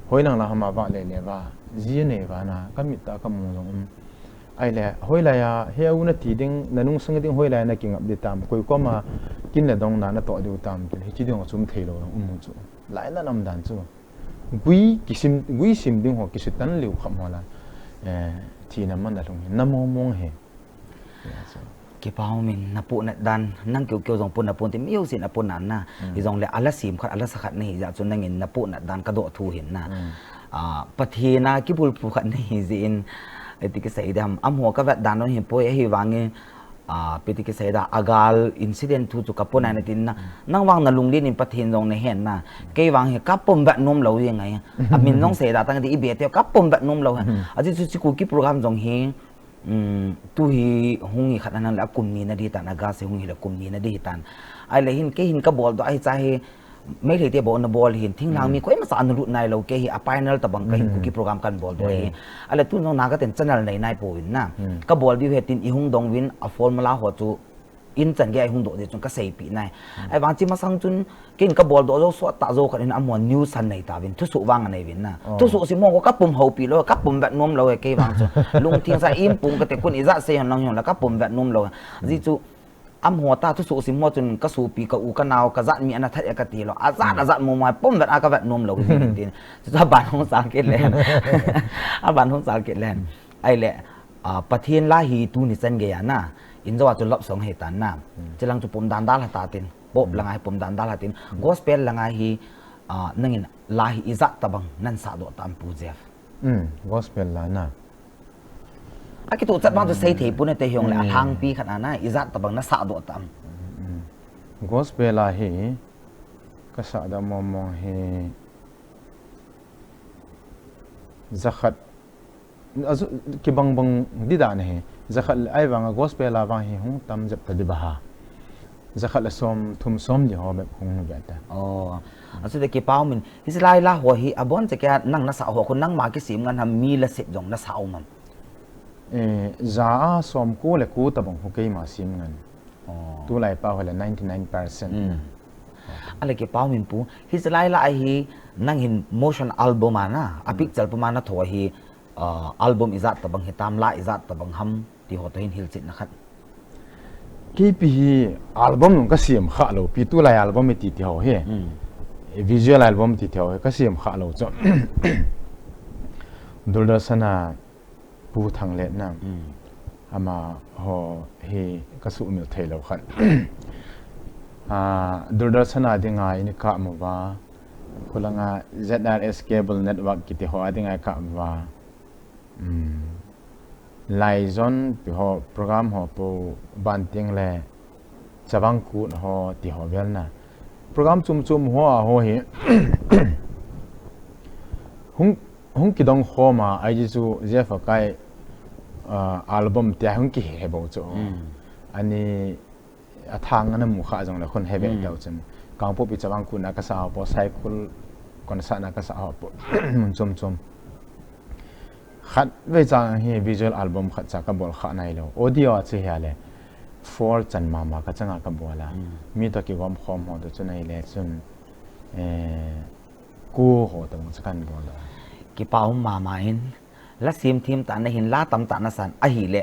Hoilang la hama va le le va. Ji nei va na. Kamit a kamu jong um. Ahile, hoilai a, he u nati ding, nanung sang ding hoilai a nakingap di tam. Koi koma, kin le dong na natoh diu tam. Hiche ding a chum thei lou lang um u chu. Lainat um dan chu. Gui kisim, gui sim ding ho kisutan leu kham ho la. Eh, thina manna lhung hi. Na mong mong hi. Hia chu. Kipa um in napohnat dan, nang keu keu jong pon napon ti, mi jousen apon nan na. Hijongle ala sim khat, ala sa khat nahi jeh chun nangin napohnat dan kadoh thu hin na. Ah, Pathen a kibulphu khat nahi jeh in, iti kisei dam, amaho kavet dan lou hi poi ahivangin, ah, iti kisei da, agal incident thu chu kapohnat na tin na. Nang vang nalunglen in Pathen jong nahen na. Kei vang hi kapom vet nom lou jeng ahi. Amin jong sei da tang ti ibe te kapom vet nom lou hi. Ajeh chu hiche Kuki program jong hi, Um, tu hi hung hi khat anan le akum ni na di tan, August hi hung hi le kum ni na di hi tan. Ahile hin, kei hin kabol doh ahi cha hi, Meitei te bou nabol hin, thinglhang mi koima cha analut nailou, kei hi a pioneer tabang kahin Kuki program kahin bol doh ahi. Ahile tun jong Naga ten channel nei nai pouvin na. Kabol diu ahi tin ihung dong uvin a formula ho chu in chan gei a ihung doh jeh chun kaseipeh nai. Ahivang hiche masang chun, Ken kabol doh jou sot tah jou khat in amaho news ahin nei tauvin, thusoh vang anei uvin na. Thusoh sim ho kapum houpi lou, kapum vet nom lou e kei vang chu. Lungthim sa im pung kate kun ijat sei hon lang hon la kapum vet nom lou. Ajeh chu amaho ta thusoh sim ho chun kasopi ka u kanao kajat mi ana that e kati lou. Ajat ajat mo mo pum vet a kavet nom lou jing tin. Chuchu aban hung sang kit le. Aban hung sang kit le. Ahile, ah, Pathen la hi tuni chan gei a na. Injo a chu love song hi tan na. Chilang chu pum dan dal ha ta tin. Pop langa hi pum dan dal ha tin, gospel langa hi, ah, nangin la hi ijat tabang nan sah doh tam Pu Jeff. Gospel la na. Akituh chat bang chu sei thei pon te hijongle, alhangpi khat ana ijat tabang nasah doh tam. Gospel la hi kasah doh mong mong hi jakhat Aju, kibang bang di dan ahi. Jakhat le, ahivanga gospel a vang hi hung tam jep ta di ba ha. Jakhat le som, thum som di ho bep hung ve ta. Oh. Achu te kipa um in, hiche lai la ho hi, abon che kei a nang nasah ho khu nangma kisim ngan ham mi la sep jong nasah um am? Eh, ja a som ko le ko tabang khu keima sim ngan. Oh. Tulai pa ho le ninety nine percent. Ale kipah um in pu, hiche lai la hi nang hin motion album a na, a picture puma na tho hi, ah, album ijat tabang hitam, la ijat tabang ham, ti ho toh hin hilchetna khat. Keipi hi album nung ka siam kha lou pi, tulai album i ti ti ho hi. Hmm. Visual album ti ti ho hi ka siam kha lou chu. Doordarshan a Pu Thanglet na. Hmm. Amaho hi ka sumil thei lou khat. Ah, Doordarshan a dinga i ni kap uva. Khulanga Z R S Cable Network kiti ho a dinga i kap uva. Hmm. Laijon pi ho program ho pu, Banting le Chavang Kut ho ti ho vel na. Program chom chom ho a ho hi hung, hung kidong khom a, ahi chu Jeff Akai, ah, album tia hung kihe bou chu. Hmm. Ani a thang ana mu kha jong le khun he ve. Hmm. Tau chun. Kangpokpi Chavang Kut na ka sa ho pu, Saikul concert na ka sa ho pu. Mun chom chom. Khatvei chang hi visual album khat cha ka bol kha nai lou. Audio a chu hia le four chan mama ka changa ka bol a. Hmm. Mi toh kigom khom ho toh chu nai le chun, eh, ko ho toh chu kan bol a. Kipah um mama in, la sim thim tah na hin, la tam tah na san ahi le,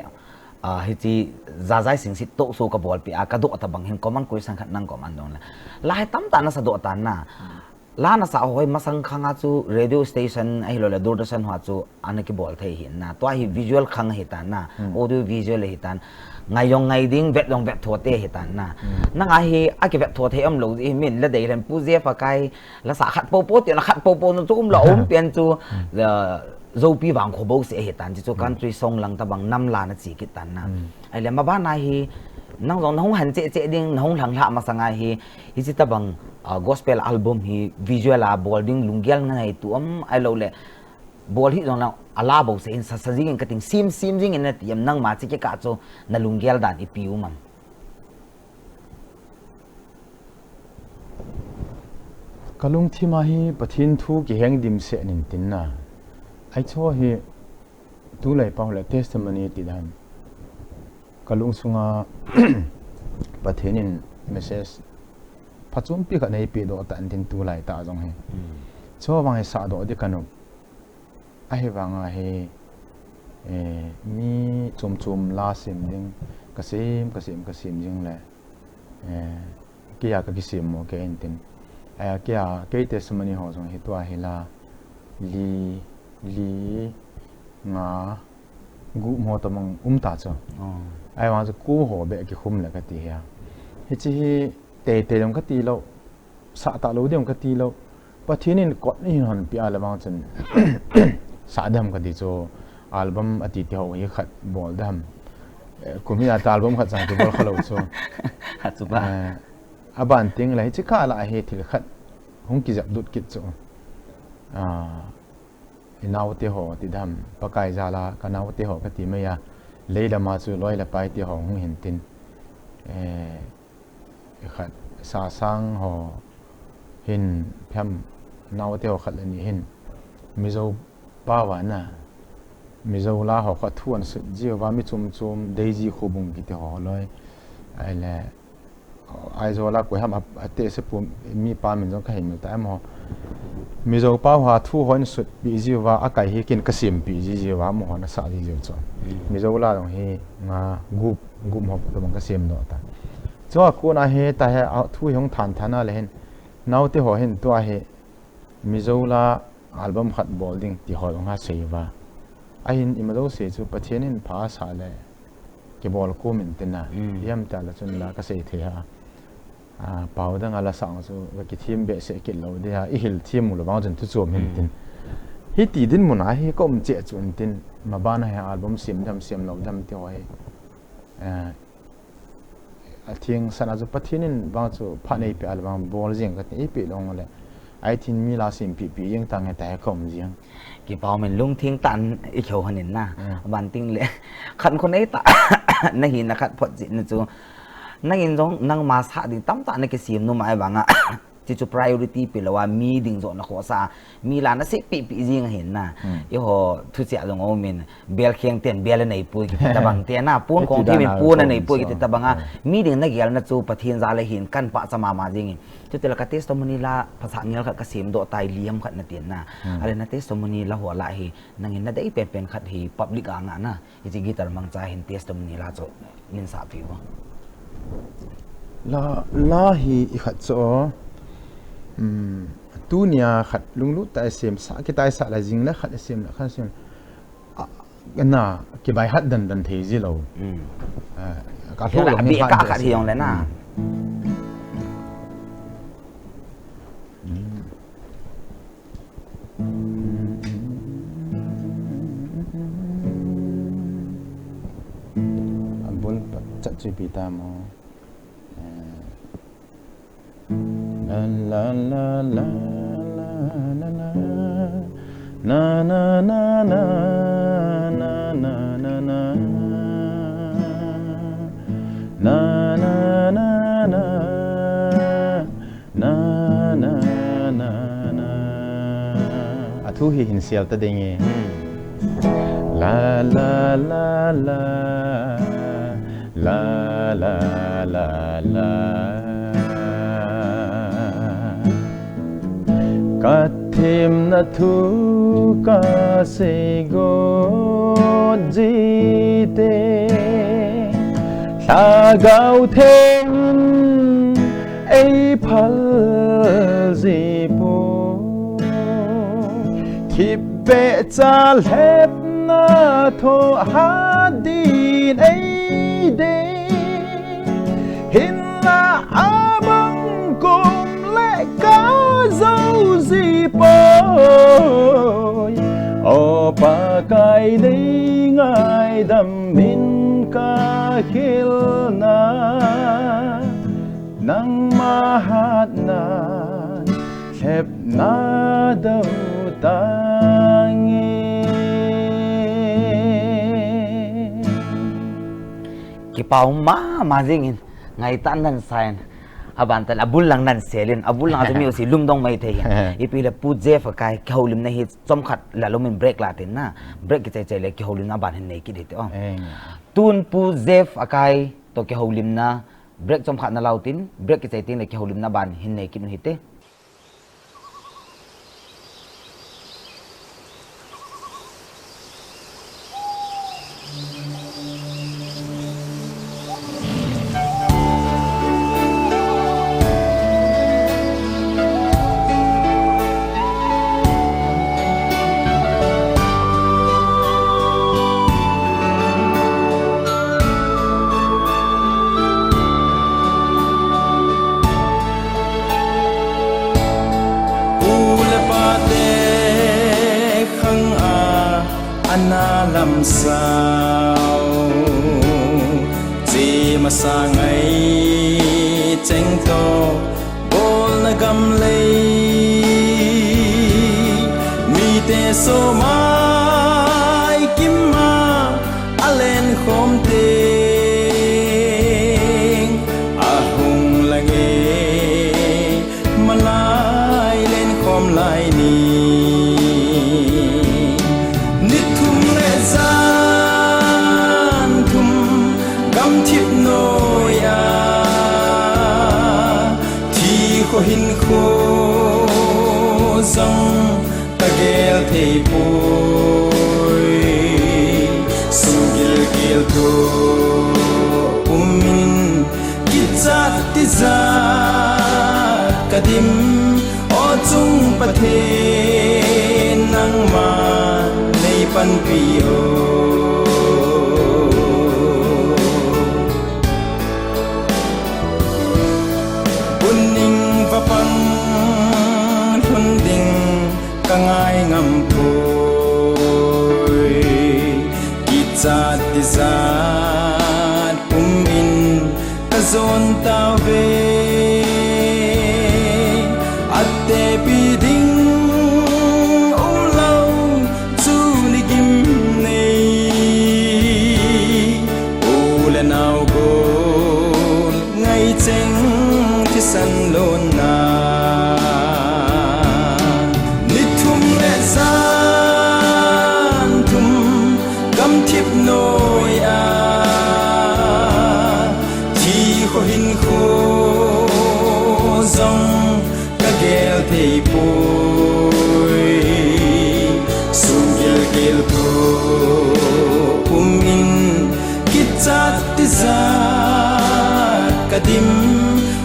ah, hichi Jajai Singsit toh so ka bolpi a, ka doh tabang hin common question khat nang kom an dong le. La hi tam tah na sa doh tan na. Hmm. La na sa ho hi masang khang a chu radio station ahilou le Doordarshan ho a chu ana kibol thei hi na. Tua hi visual khang hi tan na, hmm, audio visual hi tan. Ngai jong ngai ding, vet jong vet tho te hi tan na. Hmm. Nang a hi a kivet tho thei um lou ji hi min la dei len Pu Jeff Akai la sa khat popo ti na khat popo nu chu um lou um pian chu, hmm, la Zopi vang kho bou se hi tan chu, hmm, country song lang tabang nam la na chi kit tan na. Hmm. Ahile, maban a hi, nang jong na hung han cheh cheh ding, na hung lhang lhah masang a hi, hichi tabang, ah, gospel album hi visual a bol ding lunggel na nei tu am ahilou le, bol hi jong na a la bou se in sa sa jing in ka ting sim sim jing in na ti am nangma chi kikah chu na lunggel dan ipi um am. Ka lungthim a hi Pathen thu kiheng dimset in tin na. Ahi chu hi tulai pa ho le testimony ti dan. Ka lungsung a Pathen in message phachompi khat nei pe doh tan tin tulai tah jong hi. Hmm. Chu vang hi sa doh di ka nop. Ahivang a hi, eh, mi chom chom la sim ding, ka sim, ka sim, ka sim jing le, eh, kei a ka kisim mo kei in tin. Eh, kei a, kei testimony ho jong hi tua hi la, li, li, nga, gup mo tabang um ta chu. Oh. Ahivang chu ko ho beh kikhum le ka ti hi a. Hichi hi, tei tei jong ka ti lou. Sa ta lou ding ka ti lou. Pathen in kot ni hin hon pi a le vang chun sa dam ka ti chu album a ti ti ho hi khat bol dam. Eh, kum hi a ta album khat chang ti bol kha lou chu. Ha chu ba. Eh, a ban ting le hichi kah la hi thil khat hung kijap dut kit chu. Ah, i nau te ho ti dam, Pakai jal a ka nau te ho ka ti mai a. Lei lam a chu loi le pai te ho hung hin tin. Eh, khat, Sasang ho hin phem nau te ho khat le ni hin Mizo pao a na, Mizo la ho khat thu an sut jiu va mi chom chom Daisy Khobung kiti ho loi. Ahile, Aizawl a koi ham a, a te se pu mi pa min jong ka hei mil ta em ho. Mizo pao ha thu ho in sut pi jiu va, a kai hi kin ka sim pi ji jiu va, mo ho na sa ji jiu chu. Hmm. Mizo la jong hi nga gup, gup ho tabang ka sim doh ta. Chu a kon a hi ta he, a thu hi hung than than a le hin, nau te ho hin tua hi Mizo la album khat bol ding ti ho jong ha sei va. Ahin ima jouse chu Pathen in pha sa le kibol kum in tin a. Mm. Hiam ta la chun la ka sei thei ha. A, pau dang a la sang chu ka kithem behseh kit lou ding a, i hil them u lou vang chun thu chom hin tin. Mm. Hiti dinmun a hi ka um cheh chu in tin, maban a hi album sem dam sem lou dam ti ho hi. A, a theng san a chu Pathen in vang chu phat nei pe a le vang bol jeng ka ti, i pe long le. Ai thin mi la sem pi pi jeng tang he ta he ka um jeng. Kipah um in lungthim tah in i kihou hon in na. Mm. Ban ting le khat khun ei ta na hi na khat phot jeh na chu. Nang in jong nangma sa ding tamtah na kisem nom a, ahivang a Chuchu priority pe lou a, mi ding joh na khohsah a, mi la na seipi pi jing ahin na. Hmm. Eiho thuchia jong aumin, bel kheng ten bel anei poi kiti tabang te na, pon kong thei min pon anei poi kiti tabang a, mi ding na gel na chu Pathen jal ahin kan pachat mama jing in. Chutile ka testimony la phatsah ngel khat ka sem doh tai, liham khat na tin na. Hmm. Ale na testimony la ho la hi, nangin na dei penpen khat hi public a ngah na. Hiche guitar mangcha hin testimony la chu min sah peh u. La, la hi i khat chu, um, tunia khat lunglut tah a i sem sah, kitaisah la jing le khat i sem le khat i sem. A, na, kibai hat dan dan thei ji lou. Um. A, ka lou lou hi khat hi jong le na. Um. Abul pa chat chu ipi tam o. La la la la la la la. Na na na na na na na na. Na na na na. Na, na, na, na. A thu hi hin sial ta ding e. Hmm. La, la, la, la. La, la, la, la. Ka themna thu ka seigot jite, Lhagao Theng in ei phal ji poi. Thipbeh cha lhepna thoh hat din ei dei. Hinlah abang kum le ka jou ji poi. O Pakai, nei ngaidam in ka khel na, nangma hatna lhepna dou tange. Kipa um mama jing in, ngaitah nan sa in, aban tah le abul lang nan sel in, abul lang a chu mi u si lungdong mai thei hin. Ipi le Pu Jeff Akai, kihoulimna hi chomkhat la lom in break la tin na, break kichai chai le kihoulimna aban hin nei kit hite o. Eng. Tun Pu Jeff Akai toh kihoulimna, break chomkhat na la u tin, break kichai teng le kihoulimna aban hin nei kit u hite. U le pa te khang a ana lam sao, che masa ngai cheng toh bolna gam lei, mite somai kim a alen khom teng ahung lang e, malai len khom lai ni. Ni thum le jan thum gamthip noi a, thi kho hin kho jong ka gel thei poi, sum gil gil toh um in, kichat tijat ka dim, O chung Pathen nangma nei panpi o. Bun ning va pang lhun ding ka ngai ngam poi, kichat tijat um in ka jon tauve, atepi ding um lou chu ni gim nei, u le nao gol ngai cheng thisan lonna. Pui, sung gilgil tho, um in, kichat tijat ka dim,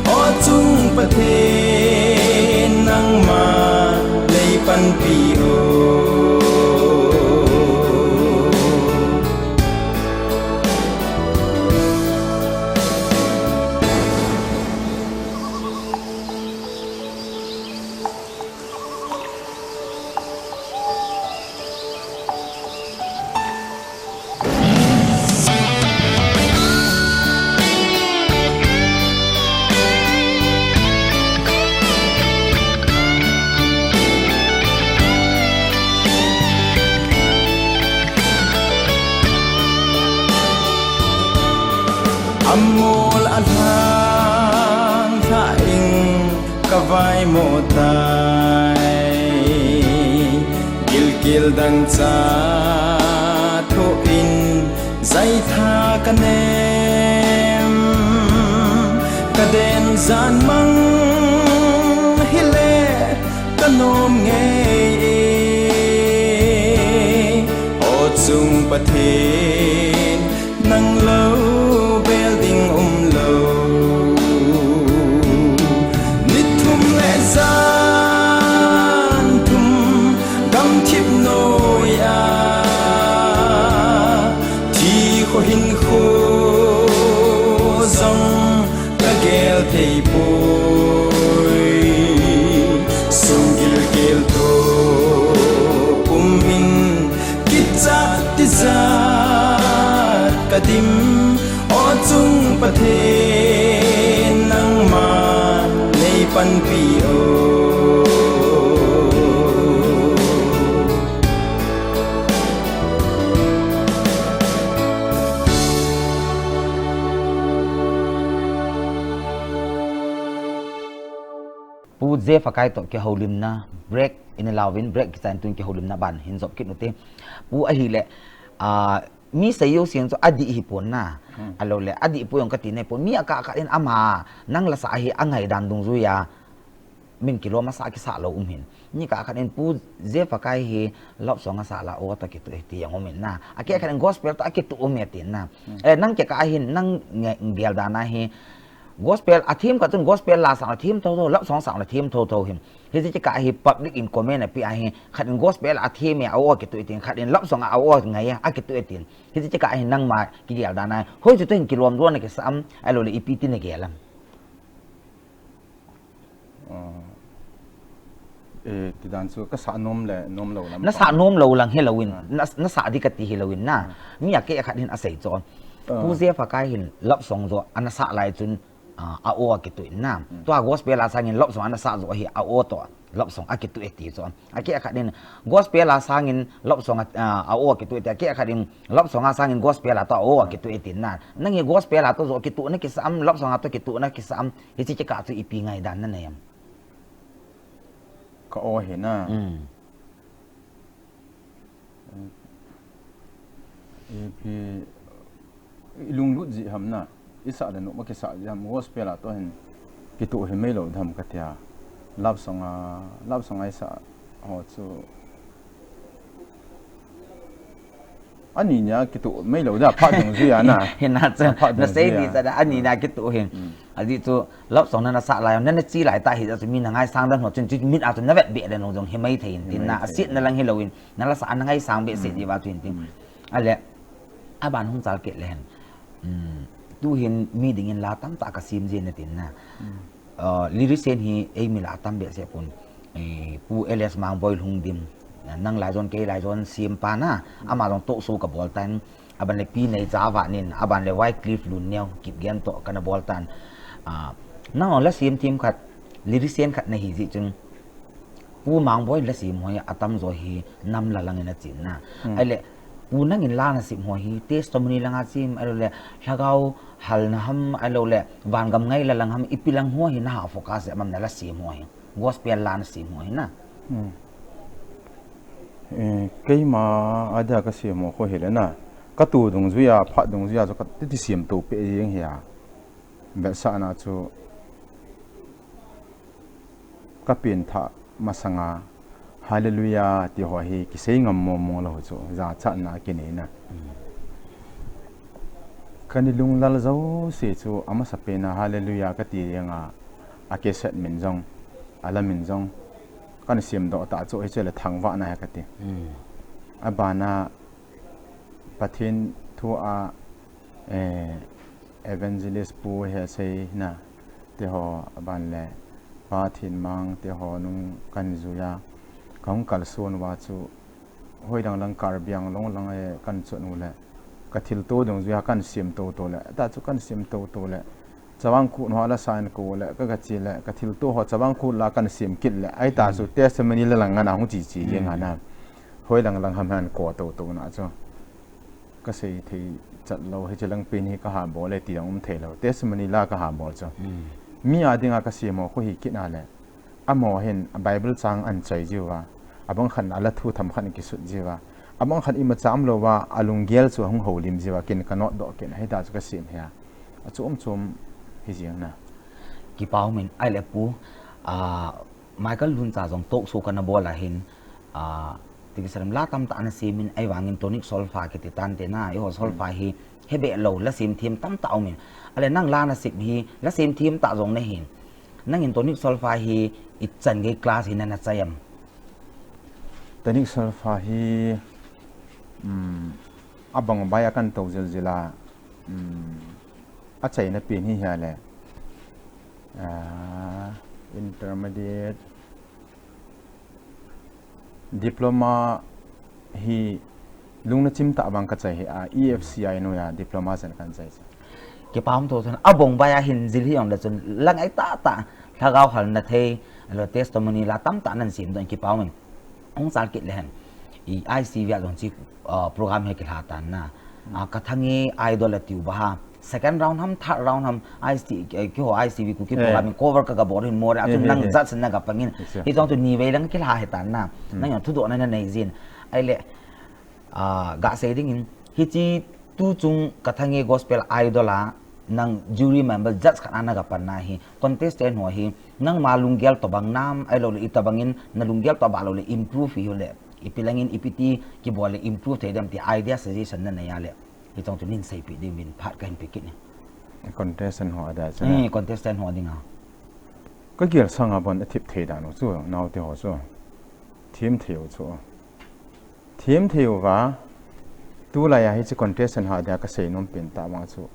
O chung Pathen nangma nei panpi o. Amol alhang tha ing ka vaimo tai. Gilgil dang cha tho in zai tha ka nem. Ka den zan mang hile ka nom ngei e. O chung Pathen nang lo bel ding um lo. Ni thum le zan thum gam thip noi a, thi kho hin kho zong ka gel thei poi. Sung gilgil tho, um in kichat tijat ka dim. O chung Pathen nangma nei panpi o. Pu Jeff Akai toh kihoulimna break in a lauvin, break kichai in tun kihoulimna ban hin jop kit ute. Pu ahile, ah, mi sei jouse chu adih hi pon na. Hmm. Alou le, adih pu jong kati nei pon. Mi akah kah in ama nang lasa hi angai dan dungjuia min kilom asa kisah lou um hin. Mi kah kah in Pu Jeff Akai hi love song asa la o toh kituh hi ti jong um in na. Akeh kah in gospel toh akituh um e tin na. Hmm. Eh, nang kikah hin, nang nge-, gel dan a hi, gospel a theme khat chun gospel la sang la theme tho tho, love song sang la theme tho tho hin. Hiche kikah hi public in comment api a hi, khat in gospel a theme a o kituh tin, khat in love song a o ngai a kituh tin. Hiche kikah hi nangma kigel dan a hi, hoi chu toh hin kilom lou na kisa am, alou le ipi ti na gel am. Ah. Eh, tidan chu ka sah nom le, nom lou lam. Na sah nom lou lang hi louvin, ah, na, na sah di kati hi louvin na. Ah. Mi akeh khat hin asei chu. Ah. Pu Jeff Akai hin love song chu ana sah lai chun, ah, a o akituh in na. Hmm. Tua gospel a sangin love song ana sah chu hi a o toh love song akituh e ti chu. Akeh khat in gospel a sangin love song a, ah, a o akituh e ti. Akeh khat in love song a sangin gospel a toh a o akituh e tin na. Nang hi gospel a toh chu kituh na kisa am, love song a toh kituh na kisa am. Hiche kikah chu ipi ngai dan na nei am? Ka o hi na. Mm. Ipi, i lunglut jeh ham na. I sah le nom a kisah jeh ham, gospel a toh hin kituh hi mai lou dam ka tia. Love song a, love song a i sah ho chu ani nia kituh mai lou da, phat dungjuia na. Hina chu, phat dungjuia. Na sei di cha da, ani nia kituh hin. Mm. Ajeh chu love song na na sah lai, na na chi lai ta hi chu mi na ngaisang dan ho chun, chu mit a chu na vet be dan ho jong hi mai thei in tin na, asit na lang hi louvin, na lasa na ngaisang be se di va chu in tin. Mm. Ale, aban hung chal kit le hen. Mm. Tu hin mi dingin la tamtah ka sem jin na tin na. Mm. Uh, lyrician hi eimi la tam behseh pon. Eh, Pu L S Mangboi Lhungdim. Nang lai jon, kei lai jon sem pa na. Ama jong talk show ka bol tan. Aban le Pi Neijavanin, aban le Wycliffe Lunneo, Kipgen toh kana bol tan. Ah, nang la sem thim khat, lyrician khat na hi jeh chun. Pu Mangboi la sem ho hi atam jo hi nam la lang in a chin na. Hmm. Ahile, Pu nangin la na sem ho hi testimony lang a sem, ahilou le lhagao halna ham, ahilou le vangam ngai la lang ham, ipi lang ho hi na ha focus e, amam na la sem ho hi. Gospel la na sem ho hi na. Hmm. Eh, keima a dia ka sem ho khu hile na. Ka tu dungjuia, phat dungjuia chu ka ti ti sem to pe jeng hi a. Vetsahna chu ka pen thah masanga Hallelujah ti ho hi kisei ngam mong mong lou chu, jachatna kinei na. Kani lunglal jouse chu amasa pena Hallelujah kati jeng a, a cassette min jong, a la min jong, kana sem doh ta chu hiche le thangvahna ahi kati. Abana Pathen thu a, eh, Evangelist Pu Heseina te ho, aban le Pa Thinmang te ho nung kana jui a, kahung kalson uva chu, hoilang lang Karbi Anglong lang e kana chon u le, ka thilto dungjuia kana sem toto le, ta chu kana sem toto le, Chavang Kut ho la sign ko le, ka, ka che le, ka thilto ho Chavang Kut la kana sem kit le, ahi ta chu testimony la lang ana hung chi chi jeng ana. Hoilang lang ham han ko toto na chu. Ka sei thei chat lou, hiche lang pen hi ka ha bol e ti dang um thei lou. Testimony la ka ha bol chu. Mi a dinga ka sem ho khu hi kit na le. Amaho hin a Bible chang ana chai jiuva. Abang khan a la thu tham khan kisut jiuva. Abang khan imacha um louva, a lunggel chu ahung houlim jiuva, ken ka note doh ken, hita chu ka sem hi a. Achom chom hi jeng na. Kipa um in, ahile pu, ah, Michael Luncha jong talk show kana bol a hin, ah, ti kisei em, la tamtah ana sem in, ahivangin tonic solfa kiti tante na, eiho solfa hi, he be lou, la sem them tamtah um in. Ahile nang la na sem hi, la sem them tah jong na hin. Nangin tonic solfa hi, ichan gei class hi nana chai em? Tonic solfa hi, um, abang bai a kana tou jil jil a, um, achaina pen hi hia le, ah, intermediate, diploma hi lungna chim tah vang ka chai hi a, E F C I noiya diploma chan kana chai chu. Kipa um tho chun, abang bai a hin jil hi jong le chun, la ngai tah tah, lhagao halna thei, lo testimony la tamtah nan sem doh in kipa um in. Hung chal kit le hen. I I C V a jong chi, ah, program hi kilha tan na. Ah, Kathange Idol a tiu ba ha. Second round ham, third round ham, I C, eh, kiho I C V Kuki program in cover ka ga bol hin more a chu nang judge na ga pangin. Hi jong chu ni vei lang kilha hi tan na. Nang jong thudoh na na nei jin. Ahile, ah, ga sei ding in, hichi tu chung Kathange Gospel Idol a nang jury member judge khat a na ga pan na hi. Contestant ho hi, nangma lunggel tobang nam, ahilou le itobang in, na lunggel tobang lou le improve hi le, ipi lang in, ipi ti kibol le improve thei dem ti idea suggestion na nei a le, hi chong chu nin seipeh ding min phat kahin pe kit ni. Contestant ho a dia chu. Eh, contestant ho a dinga. Ka gel sanga bon a thip thei dan u chu, naote ho chu. Thim thei u chu. Thim thei uva, tulai a hichi contestant ho a dia ka sei nom pen tah vang chu.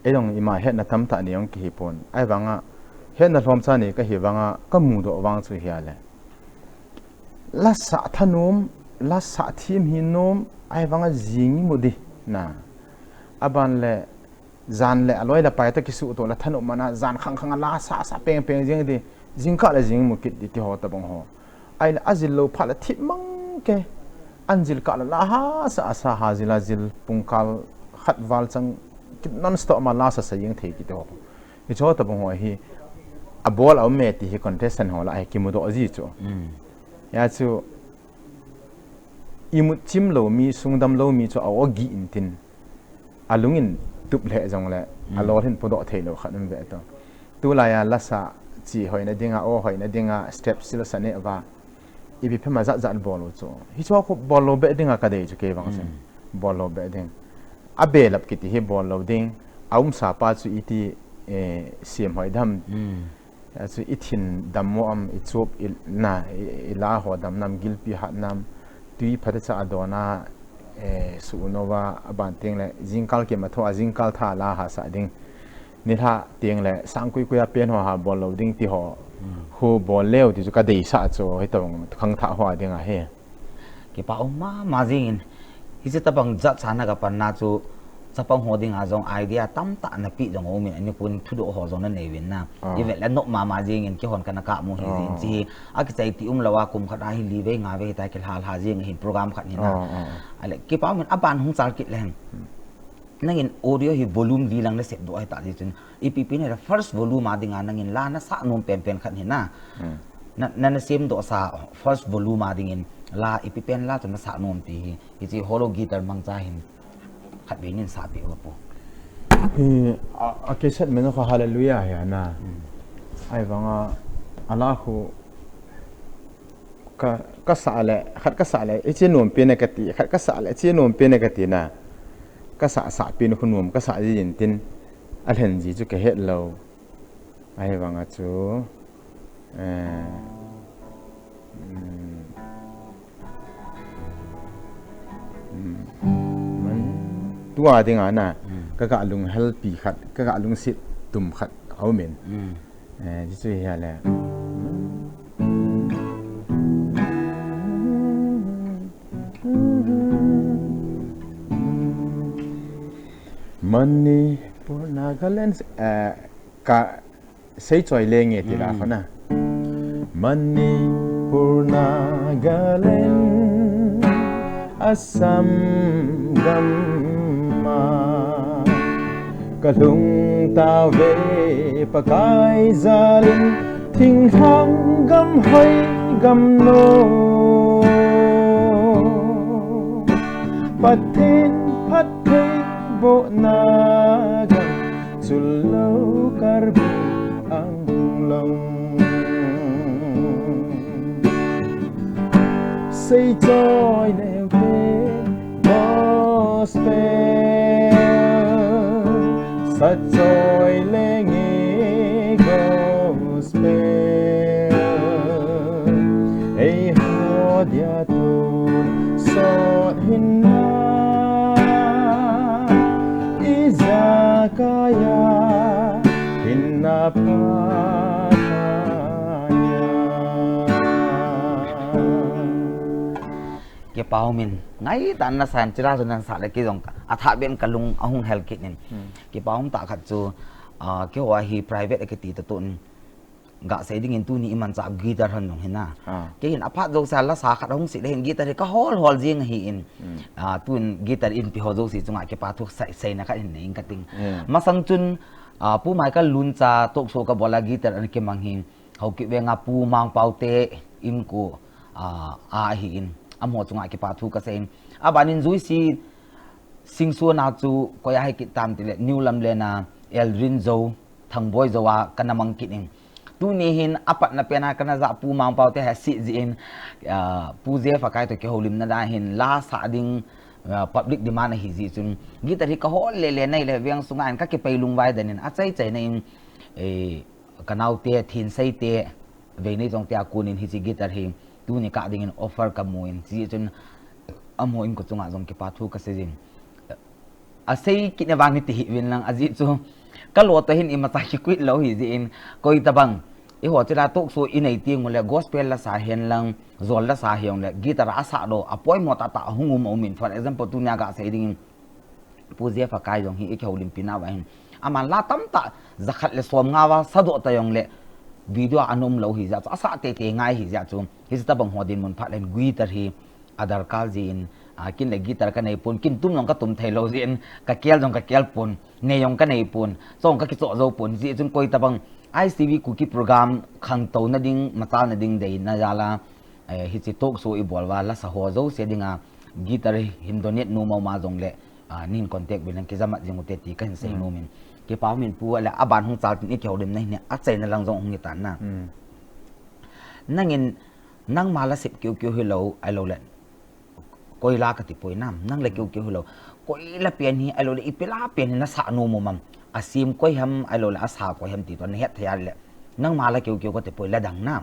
Ei jong ima hetna tamtah nei jong kihi pon. Ahivanga, hetna lhomcha nei ka hi vanga, ka mudoh vang chu hia le. La sah thanom, la sah thim hi nom, ahivanga jing imu di, na. Aban le, jan le aloi le pai ta kisuh to le thanom mana jan khang khang a la sa sa peng peng jing di, jingkah le jing mu kit di ti ho tabang ho. Ahile ajil lou phat le thip mang ke, an jil kah le la ha sa a sa ha jil a jil pungkal khat val chang kit non stop ma la sa sa jing thei kiti ho. Hiche ho tabang ho hi abol a um e ti hi contestant ho lah a hi kimudoh ji chu. Hia chu imut chim lou mi, sungdam lou mi chu a o gi in tin. Alung in tup lheh jong le, alol hin podoh thei lou khat um ve to. Tulai a la sa chi hoina dinga, o hoina dinga, step sil sa neh uva. Ipi phem a jat jat bol u chu. Hichu khu bol lou beh dinga ka dei chu kei vang chun. Bol lou beh ding. A belap kiti hi bol lou ding. A umsa pa chu iti, eh, siam hoi dam. Achu i thin dam mo am, i chup i na, i, i la ho dam nam, gilpi hat nam, tui phatecha a dona, eh, su unova, a ban teng le, jingkal kim a tho a, jingkal tha la ha sa ding. Nilha teng le, sang kui kui a pen ho ha bol lou ding ti ho, hu bol leu ti chu ka dei sa chu, hi tong khang tha ho a ding a hi. Kipa um mama jingin. Hiche tabang jat sa na ka pan na chu chapang ho dinga jong idea tamtah na pi jong um in ani kun thudoh ho jong na nei uvin na. I vet le nop mama jingin kihon kana ka mu hi jing chi hi. A kichai ti um lou a kum khat a hi li vei nga vei ta kilha lha jing hin program khat hin na. Ale kipa um in a ban hung chal kit le hen. Nangin audio hi volume li lang na set doh hi ta ji chun. Ipi pen le first volume a dinga nangin la na sa nom pen pen khat hi na. Na, na, na sem doh sa first volume a dingin la ipi pen la chu na sa nom ti hi. Hiche hollow guitar mangcha hin khat vei nin sa pi u pu. Hi, a, a cassette min kha Hallelujah hi a na. Ahivanga, a la khu ka, ka sah le, khat ka sah le, hiche nom pen e kati, khat ka sah le, hiche nom pen e kati na. Ka sah, sah pen khu nom, ka sah ji in tin, alhen ji chu ka het lou. Ahivang a chu, eh, um, um, man, tua ding a na, ka ga lunghel pi khat, ka ga lungset tum khat, a um in. Eh, ji chu hi a le. Manipur, Nagaland, eh, ka sei choi le nge ti la khona. Manipur, Nagaland, Assam gam a. Ka lhung tauve Pakai jal in, thinglhang gam hoi gam nom. Pathen phattheibohna gam, chulou Karbi Anglong. Sei choi leu te gospel, sa choi le nge gospel. Eiho dia tonsot hinna, ijakai a hinna Pathen a. Kipa um in, ngaitah in nasan chila chu nasah le kei jong ka, athah beh in ka lung ahung hel kit in. Kipa um tah khat chu, ah, keiho a hi private a kiti ta tun, ga sei ding in tuni imanchah guitar hon jong hin na. Kei hin aphat jouse a lasa khat ahung sih le hin guitar hi ka hol hol jing ahi in. Ah, tun guitar in pi ho jouse chunga kipa thu sei, seina khat hin nei ing ka ting. Masang chun, ah, Pu Michael Luncha talk show ka bol a guitar ana kimang hi. Haokip veng a Pu Mangpao te inko, ah, a ahi in. Amaho chunga kipa thu ka sei in. Aban in Juisi Singsuan a chu koi a hi kit tam ti le New Lamlen a Eldrin Zo, Thangboi Zo a kana mang kit in. Tuni hin apatna pen a kana jah Pu Mangpao te hi sih jeh in, ah, Pu Jeff Akai toh kihoulimna dan hin lasa ding, ah, public demand ahi jeh chun guitar hi ka hol le le nai le veng sunga in ka kipei lungvai den in achai chai na in, eh, ka naote, Thinsei te, Veinei Jong te a kon in hiche guitar hi tuni kah ding in offer ka mu in, hijeh chun amaho inko chunga jong kipa thu ka sei jin. Asei kit na vang hiti hi uvin lang ajeh chu ka lo toh hin imacha kikoi lou hijeh in koi tabang. Eiho chila talk show inei teng ule gospel lasa hen lang, jol lasa hijongle guitar a asah doh, apoimo tah tah ahung um aum in, for example, tunia ga sei ding in, Pu Jeff Akai jong hi i kihoulimpi nauva hin. Aman la tamtah, jakhat le somnga va sadoh ta jongle, video a ana um lou hijeh chu, asah teitei ngai hijeh chu, hiche tabang ho dinmun phat le hin guitar hi, adarkar jin, a, kin le guitar ka nei pon, kin tum jong ka tum thei lou jeh in, ka kel jong ka kel pon, nei jong ka nei pon, chong ka kichoh jou pon, jeh chun koi tabang, I C V Kuki program khangtou na ding, machal na ding deina jal a, eh, hiche talk show i bol uva, lasa ho jouse dinga, guitar hin donate nom a um a jongle, ah, nin contact uvin lang kijamat jing ute ti kahin sei nom in. Kipa um in Pu, ale aban hung chal tin i kihoulimna hin achaina lang jong hung hi tan na. Nangin, nangma la sep kiu kiu hilou, ahilou le. Koi la kati poi nam, nang le kiu kiu hilou. Koi la pen hi, ahilou le, ipi la pen hi nasa nom um am. Asem koi ham, ahilou le, asa koi ham ti toh, nahet thei a le. Nangma la kiu kiu kati poi la dang nam.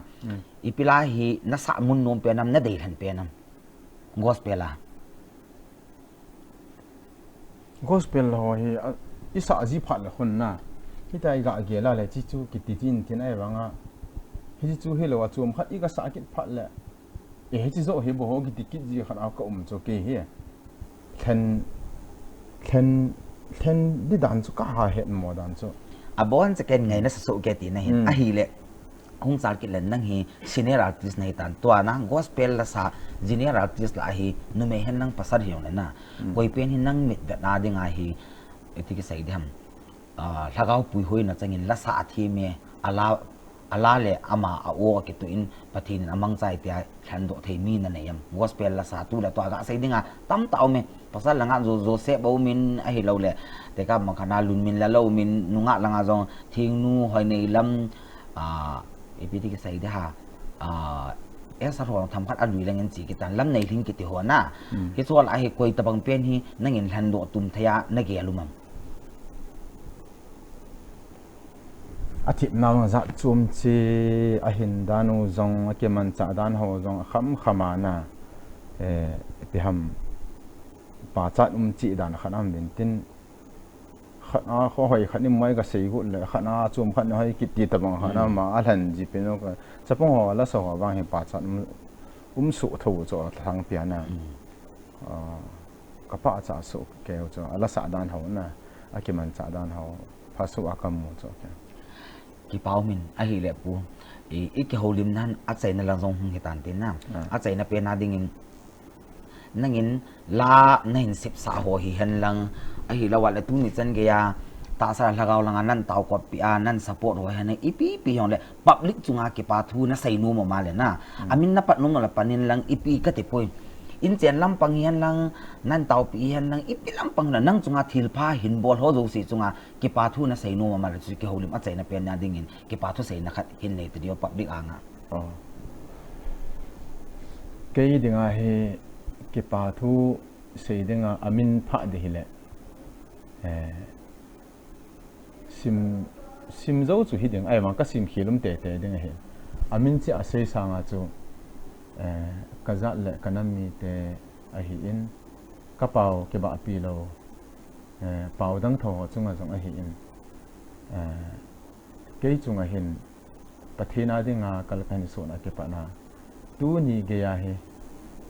Ipi la hi, nasa mun nom pen nam, nadei lhen pen nam. Gospel a. Gospel ho hi, a, i sah ji phat le khun na. Hitia i ga gel a le, hiche chu kiti tin tin ahi vang a. Hiche chu hilou a chom khat i ga sah kit phat le. E, hiche joh hi bou ho kiti kit ji khat a ka um chu kei hi. Lhen, lhen, lhen di dan chu ka ha het mo dan chu. Abon second ngai nasa soh kei tina hin. Ahile. Hung chal kit le nang hi senior artist nahi tan tua na gospel lasa junior artist la hi numei hen lang pasal hijongle na. Koi pen hi nang mit vet na dinga hi iti kisei diham. Ah, lhagao puihoina changin lasa athem e, ala, ala le ama a o akituh in Pathen in amangchai tia lhendoh thei mi nanei am. Gospel lasa tu le tua ga sei dinga tamtah aume. Pasal langa Jo-, Joseph aumin ahilou le. Teka Makhana Lunmin Lal aumin nungah langa jong Thingnu Hoineilam, ah, ipi ti kisei diham, ah, Esa ho themkhat alui lengin chi kitan lam nei lhing kiti ho na. Hmm. Hichu lah a hi koi tabang pen hi nangin lhandoh tum thei a nagel um am? Athemna jat chom chi ahin dan u jong, akimanchah dan ho jong, akham kham a na. Eh, ipi ham pachat um chi dan khat aum vin tin, khat a khohoi khat ni moi kasei got le, khat a chom khat ni hoi kiti tabang khat a, hmm, ma alhan ji pen u ka. Chapang ho lasa ho vang hi pachat um, um soh tho chu athang pia na. Hmm. Ah, kapachat soh keu chu, alasa dan ho na, akimanchah dan ho, phasoh a kamu chu kei. Kipa um in, ahile pu, i, ikihoulimna achaina lang jong hung hitan tin na. Ah. Achaina pen a dingin, nangin la nahin sepsah ho hihen lang, ahilou a le tuni chan geiya, tahsa lhagao langa nan taokop pi a, nan support ho hihen lang, ipi pi hong le, public chunga kipa thu nasei nom um a le na. Hmm. Amin napat nom le panin lang ipi kati poi. Inchen lampang hihen lang, nan taopi hihen lang, ipi lampang la nang chunga thilpha hin bol ho jouse chunga kipa thu nasei nom um a le chu kihoulim achaina pen a dingin kipa thu seina khat hin nei ta diu public anga. Oh. Kei dinga hi kipa thu sei dinga amin pha di hile. Eh, Sim, sim jou chu hi ding, ahivang kasim khel um tete ding ahi. Amin chi a sei sanga chu, eh, kajat le kanam mite ahin, kapao kibahpi lou, eh, pao dang tho ho chunga jong ahin, eh, kei chunga hin, Pathen a dinga kal kahin sohna kipatna. Tuni geiya hi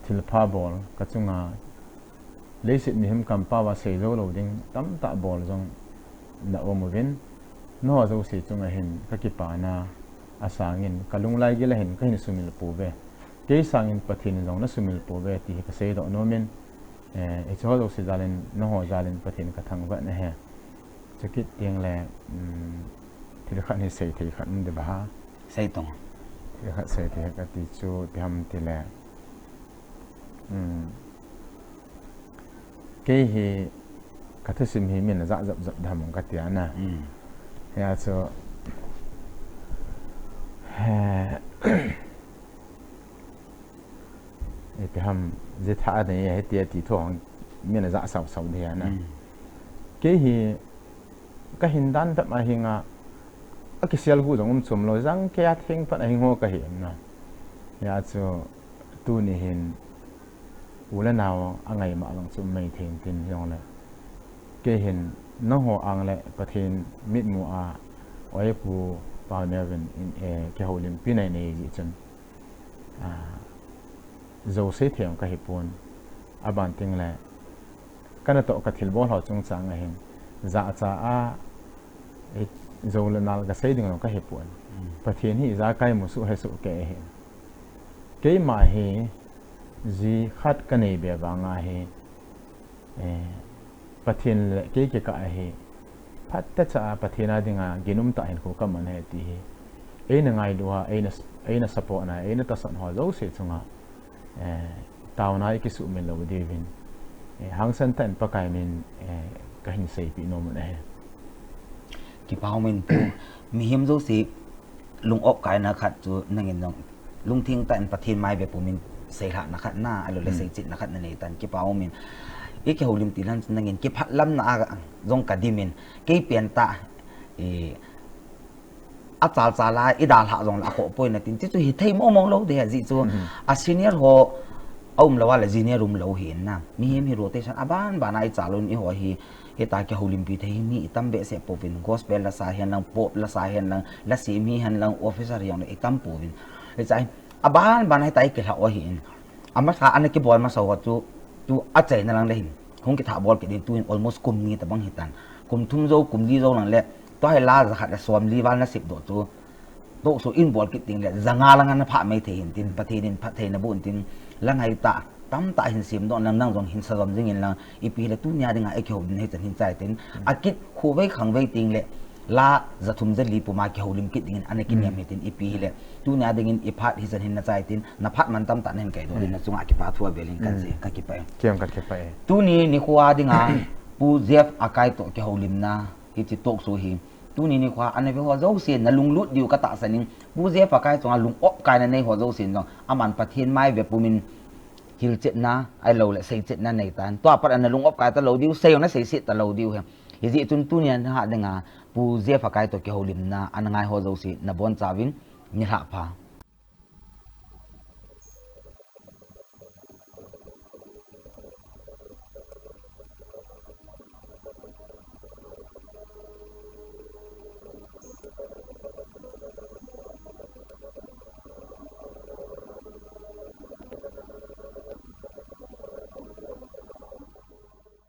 thilpha bol kachunga leiset mihem kampao a sei jou lou ding tamtah bol jong na um uvin. Nangho jouse chunga hin kakipana asangin kalunglai gil a hin kahin sumil pouve. Kei sangin Pathen in jong nasumil pouve ti hi kasei doh nomin. Eh, hiche ho jouse jalin, nangho jalin Pathen kathangvah nahi. Chukit teng le, um, thil khat hi sei thei khat um ding ba ha. Sei tong. Thil khat sei thei khat ti chu ipi ham ti le. Um, kei hi kathusim hi min aja jap jap dam kati a na. Um. Hia chu, he, Ipi ham, jitha a nei, hiti, ati thu hong, min aja sau sau ding a na. Mm. Kei hi, kahin dan dam a hinga, akisel gu jong um chom lou, jang kei a theng pan a hing ho kahi na. Hia chu, tuni hin, u le nao, angai ma lang chu mai theng tin jong le. Kei hin, nangho ang le, Pathen mitmu a, oi pu, pa neo vin, in, eh, kihoulimpi nei nei ji chun. Ah, jou sei thei jong kahi pon. Aban teng le, kana toh kathilbol ho chungchang a hin, jacha a, eh, jou le nal kasei ding jong kahi pon. Mm. Pathen hi ijakai mu suh he suh kei ahi. Keima hi, ji khat kanei be vang a hi, Eh, Pathen le kei kikah a hi, phatechan Pathen a dinga ginum tah hinkho kaman ahi ti hi. Eina ngailu a, eina, eina support na, eina tahsan ho jouse chunga, eh, taona i kisumil lou diuvin. Eh, hangsan tah in Pakai min, eh, kahin seipeh nom u ahi. Kipa um in pu, mihem jouse lung-op kaina khat chu nangin jong lungthim tah in Pathen mai ve pumin seilhahna khat na, ahilou le, hmm, seichetna khat nanei tan, kipa um in. I kihoulim ti lang chu nangin kiphatlamna a jong kadim in, kei pen tah, i, achal chal a, i dalhah jong le akhoh poi natin, ti chu hithei mong mong lou ding ahi chu, hmm, a senior ho, aum lou a le junior um lou hi in na. Mihem hi rotation aban ban a i chal un, eiho hi, Hita kihoulimpi thei hi mi itam behseh pouvin, gospel lasa hihen lang, pop lasa hihen lang, lasem hihen lang, officer hihen lang itam pouvin. Hiche a hin, aban ban a hita ikilhah u ahin. Amasa ana kibol masa u chu, chu achaina lang le hin. Hung kithah bol kit in tuin almost kum ni tabang hitan. Kum thum jou, kum li jou lang le, tua hi la jakhat le somli val nasep doh chu. Talk show in bol kit teng le, janga langa naphah mai thei hin tin, Pathen in phattheina boh in tin, la ngai tah, tamtah hin sem doh in lang, nang jong hin sa jom jing in lang, ipi hile tunia dinga i kihoulimna hichan hin chai tin, akit khovei khangvei teng le, la jathum jali puma kihoulim kit dingin ana kinem hi tin, ipi hile, tunia dingin i phat hichan hin nachai tin, naphat man tamtah nahin kaidoh din, nachunga kipa thu avel in kan sei, kakipah e. Kem kakipah e. Tuni nikho a dinga, Pu Jeff Akai toh kihoulimna, hiche talk show hi, Tuni nikho a ana ve ho jousen nalunglut diu katahsan in, Pu Jeff Akai chunga lung opkaina nei ho jousen jong aman Pathen mai ve pumin hilchetna ahilouleh seichetna neitan. Tua pat ana lung opkai talou diu, sei jong naseiset talou diu ahi. Hijeh chun tunia dinga Pu Jeff Akai toh kihoulimna ana ngai ho jouse nabonchauvin nilhah pha.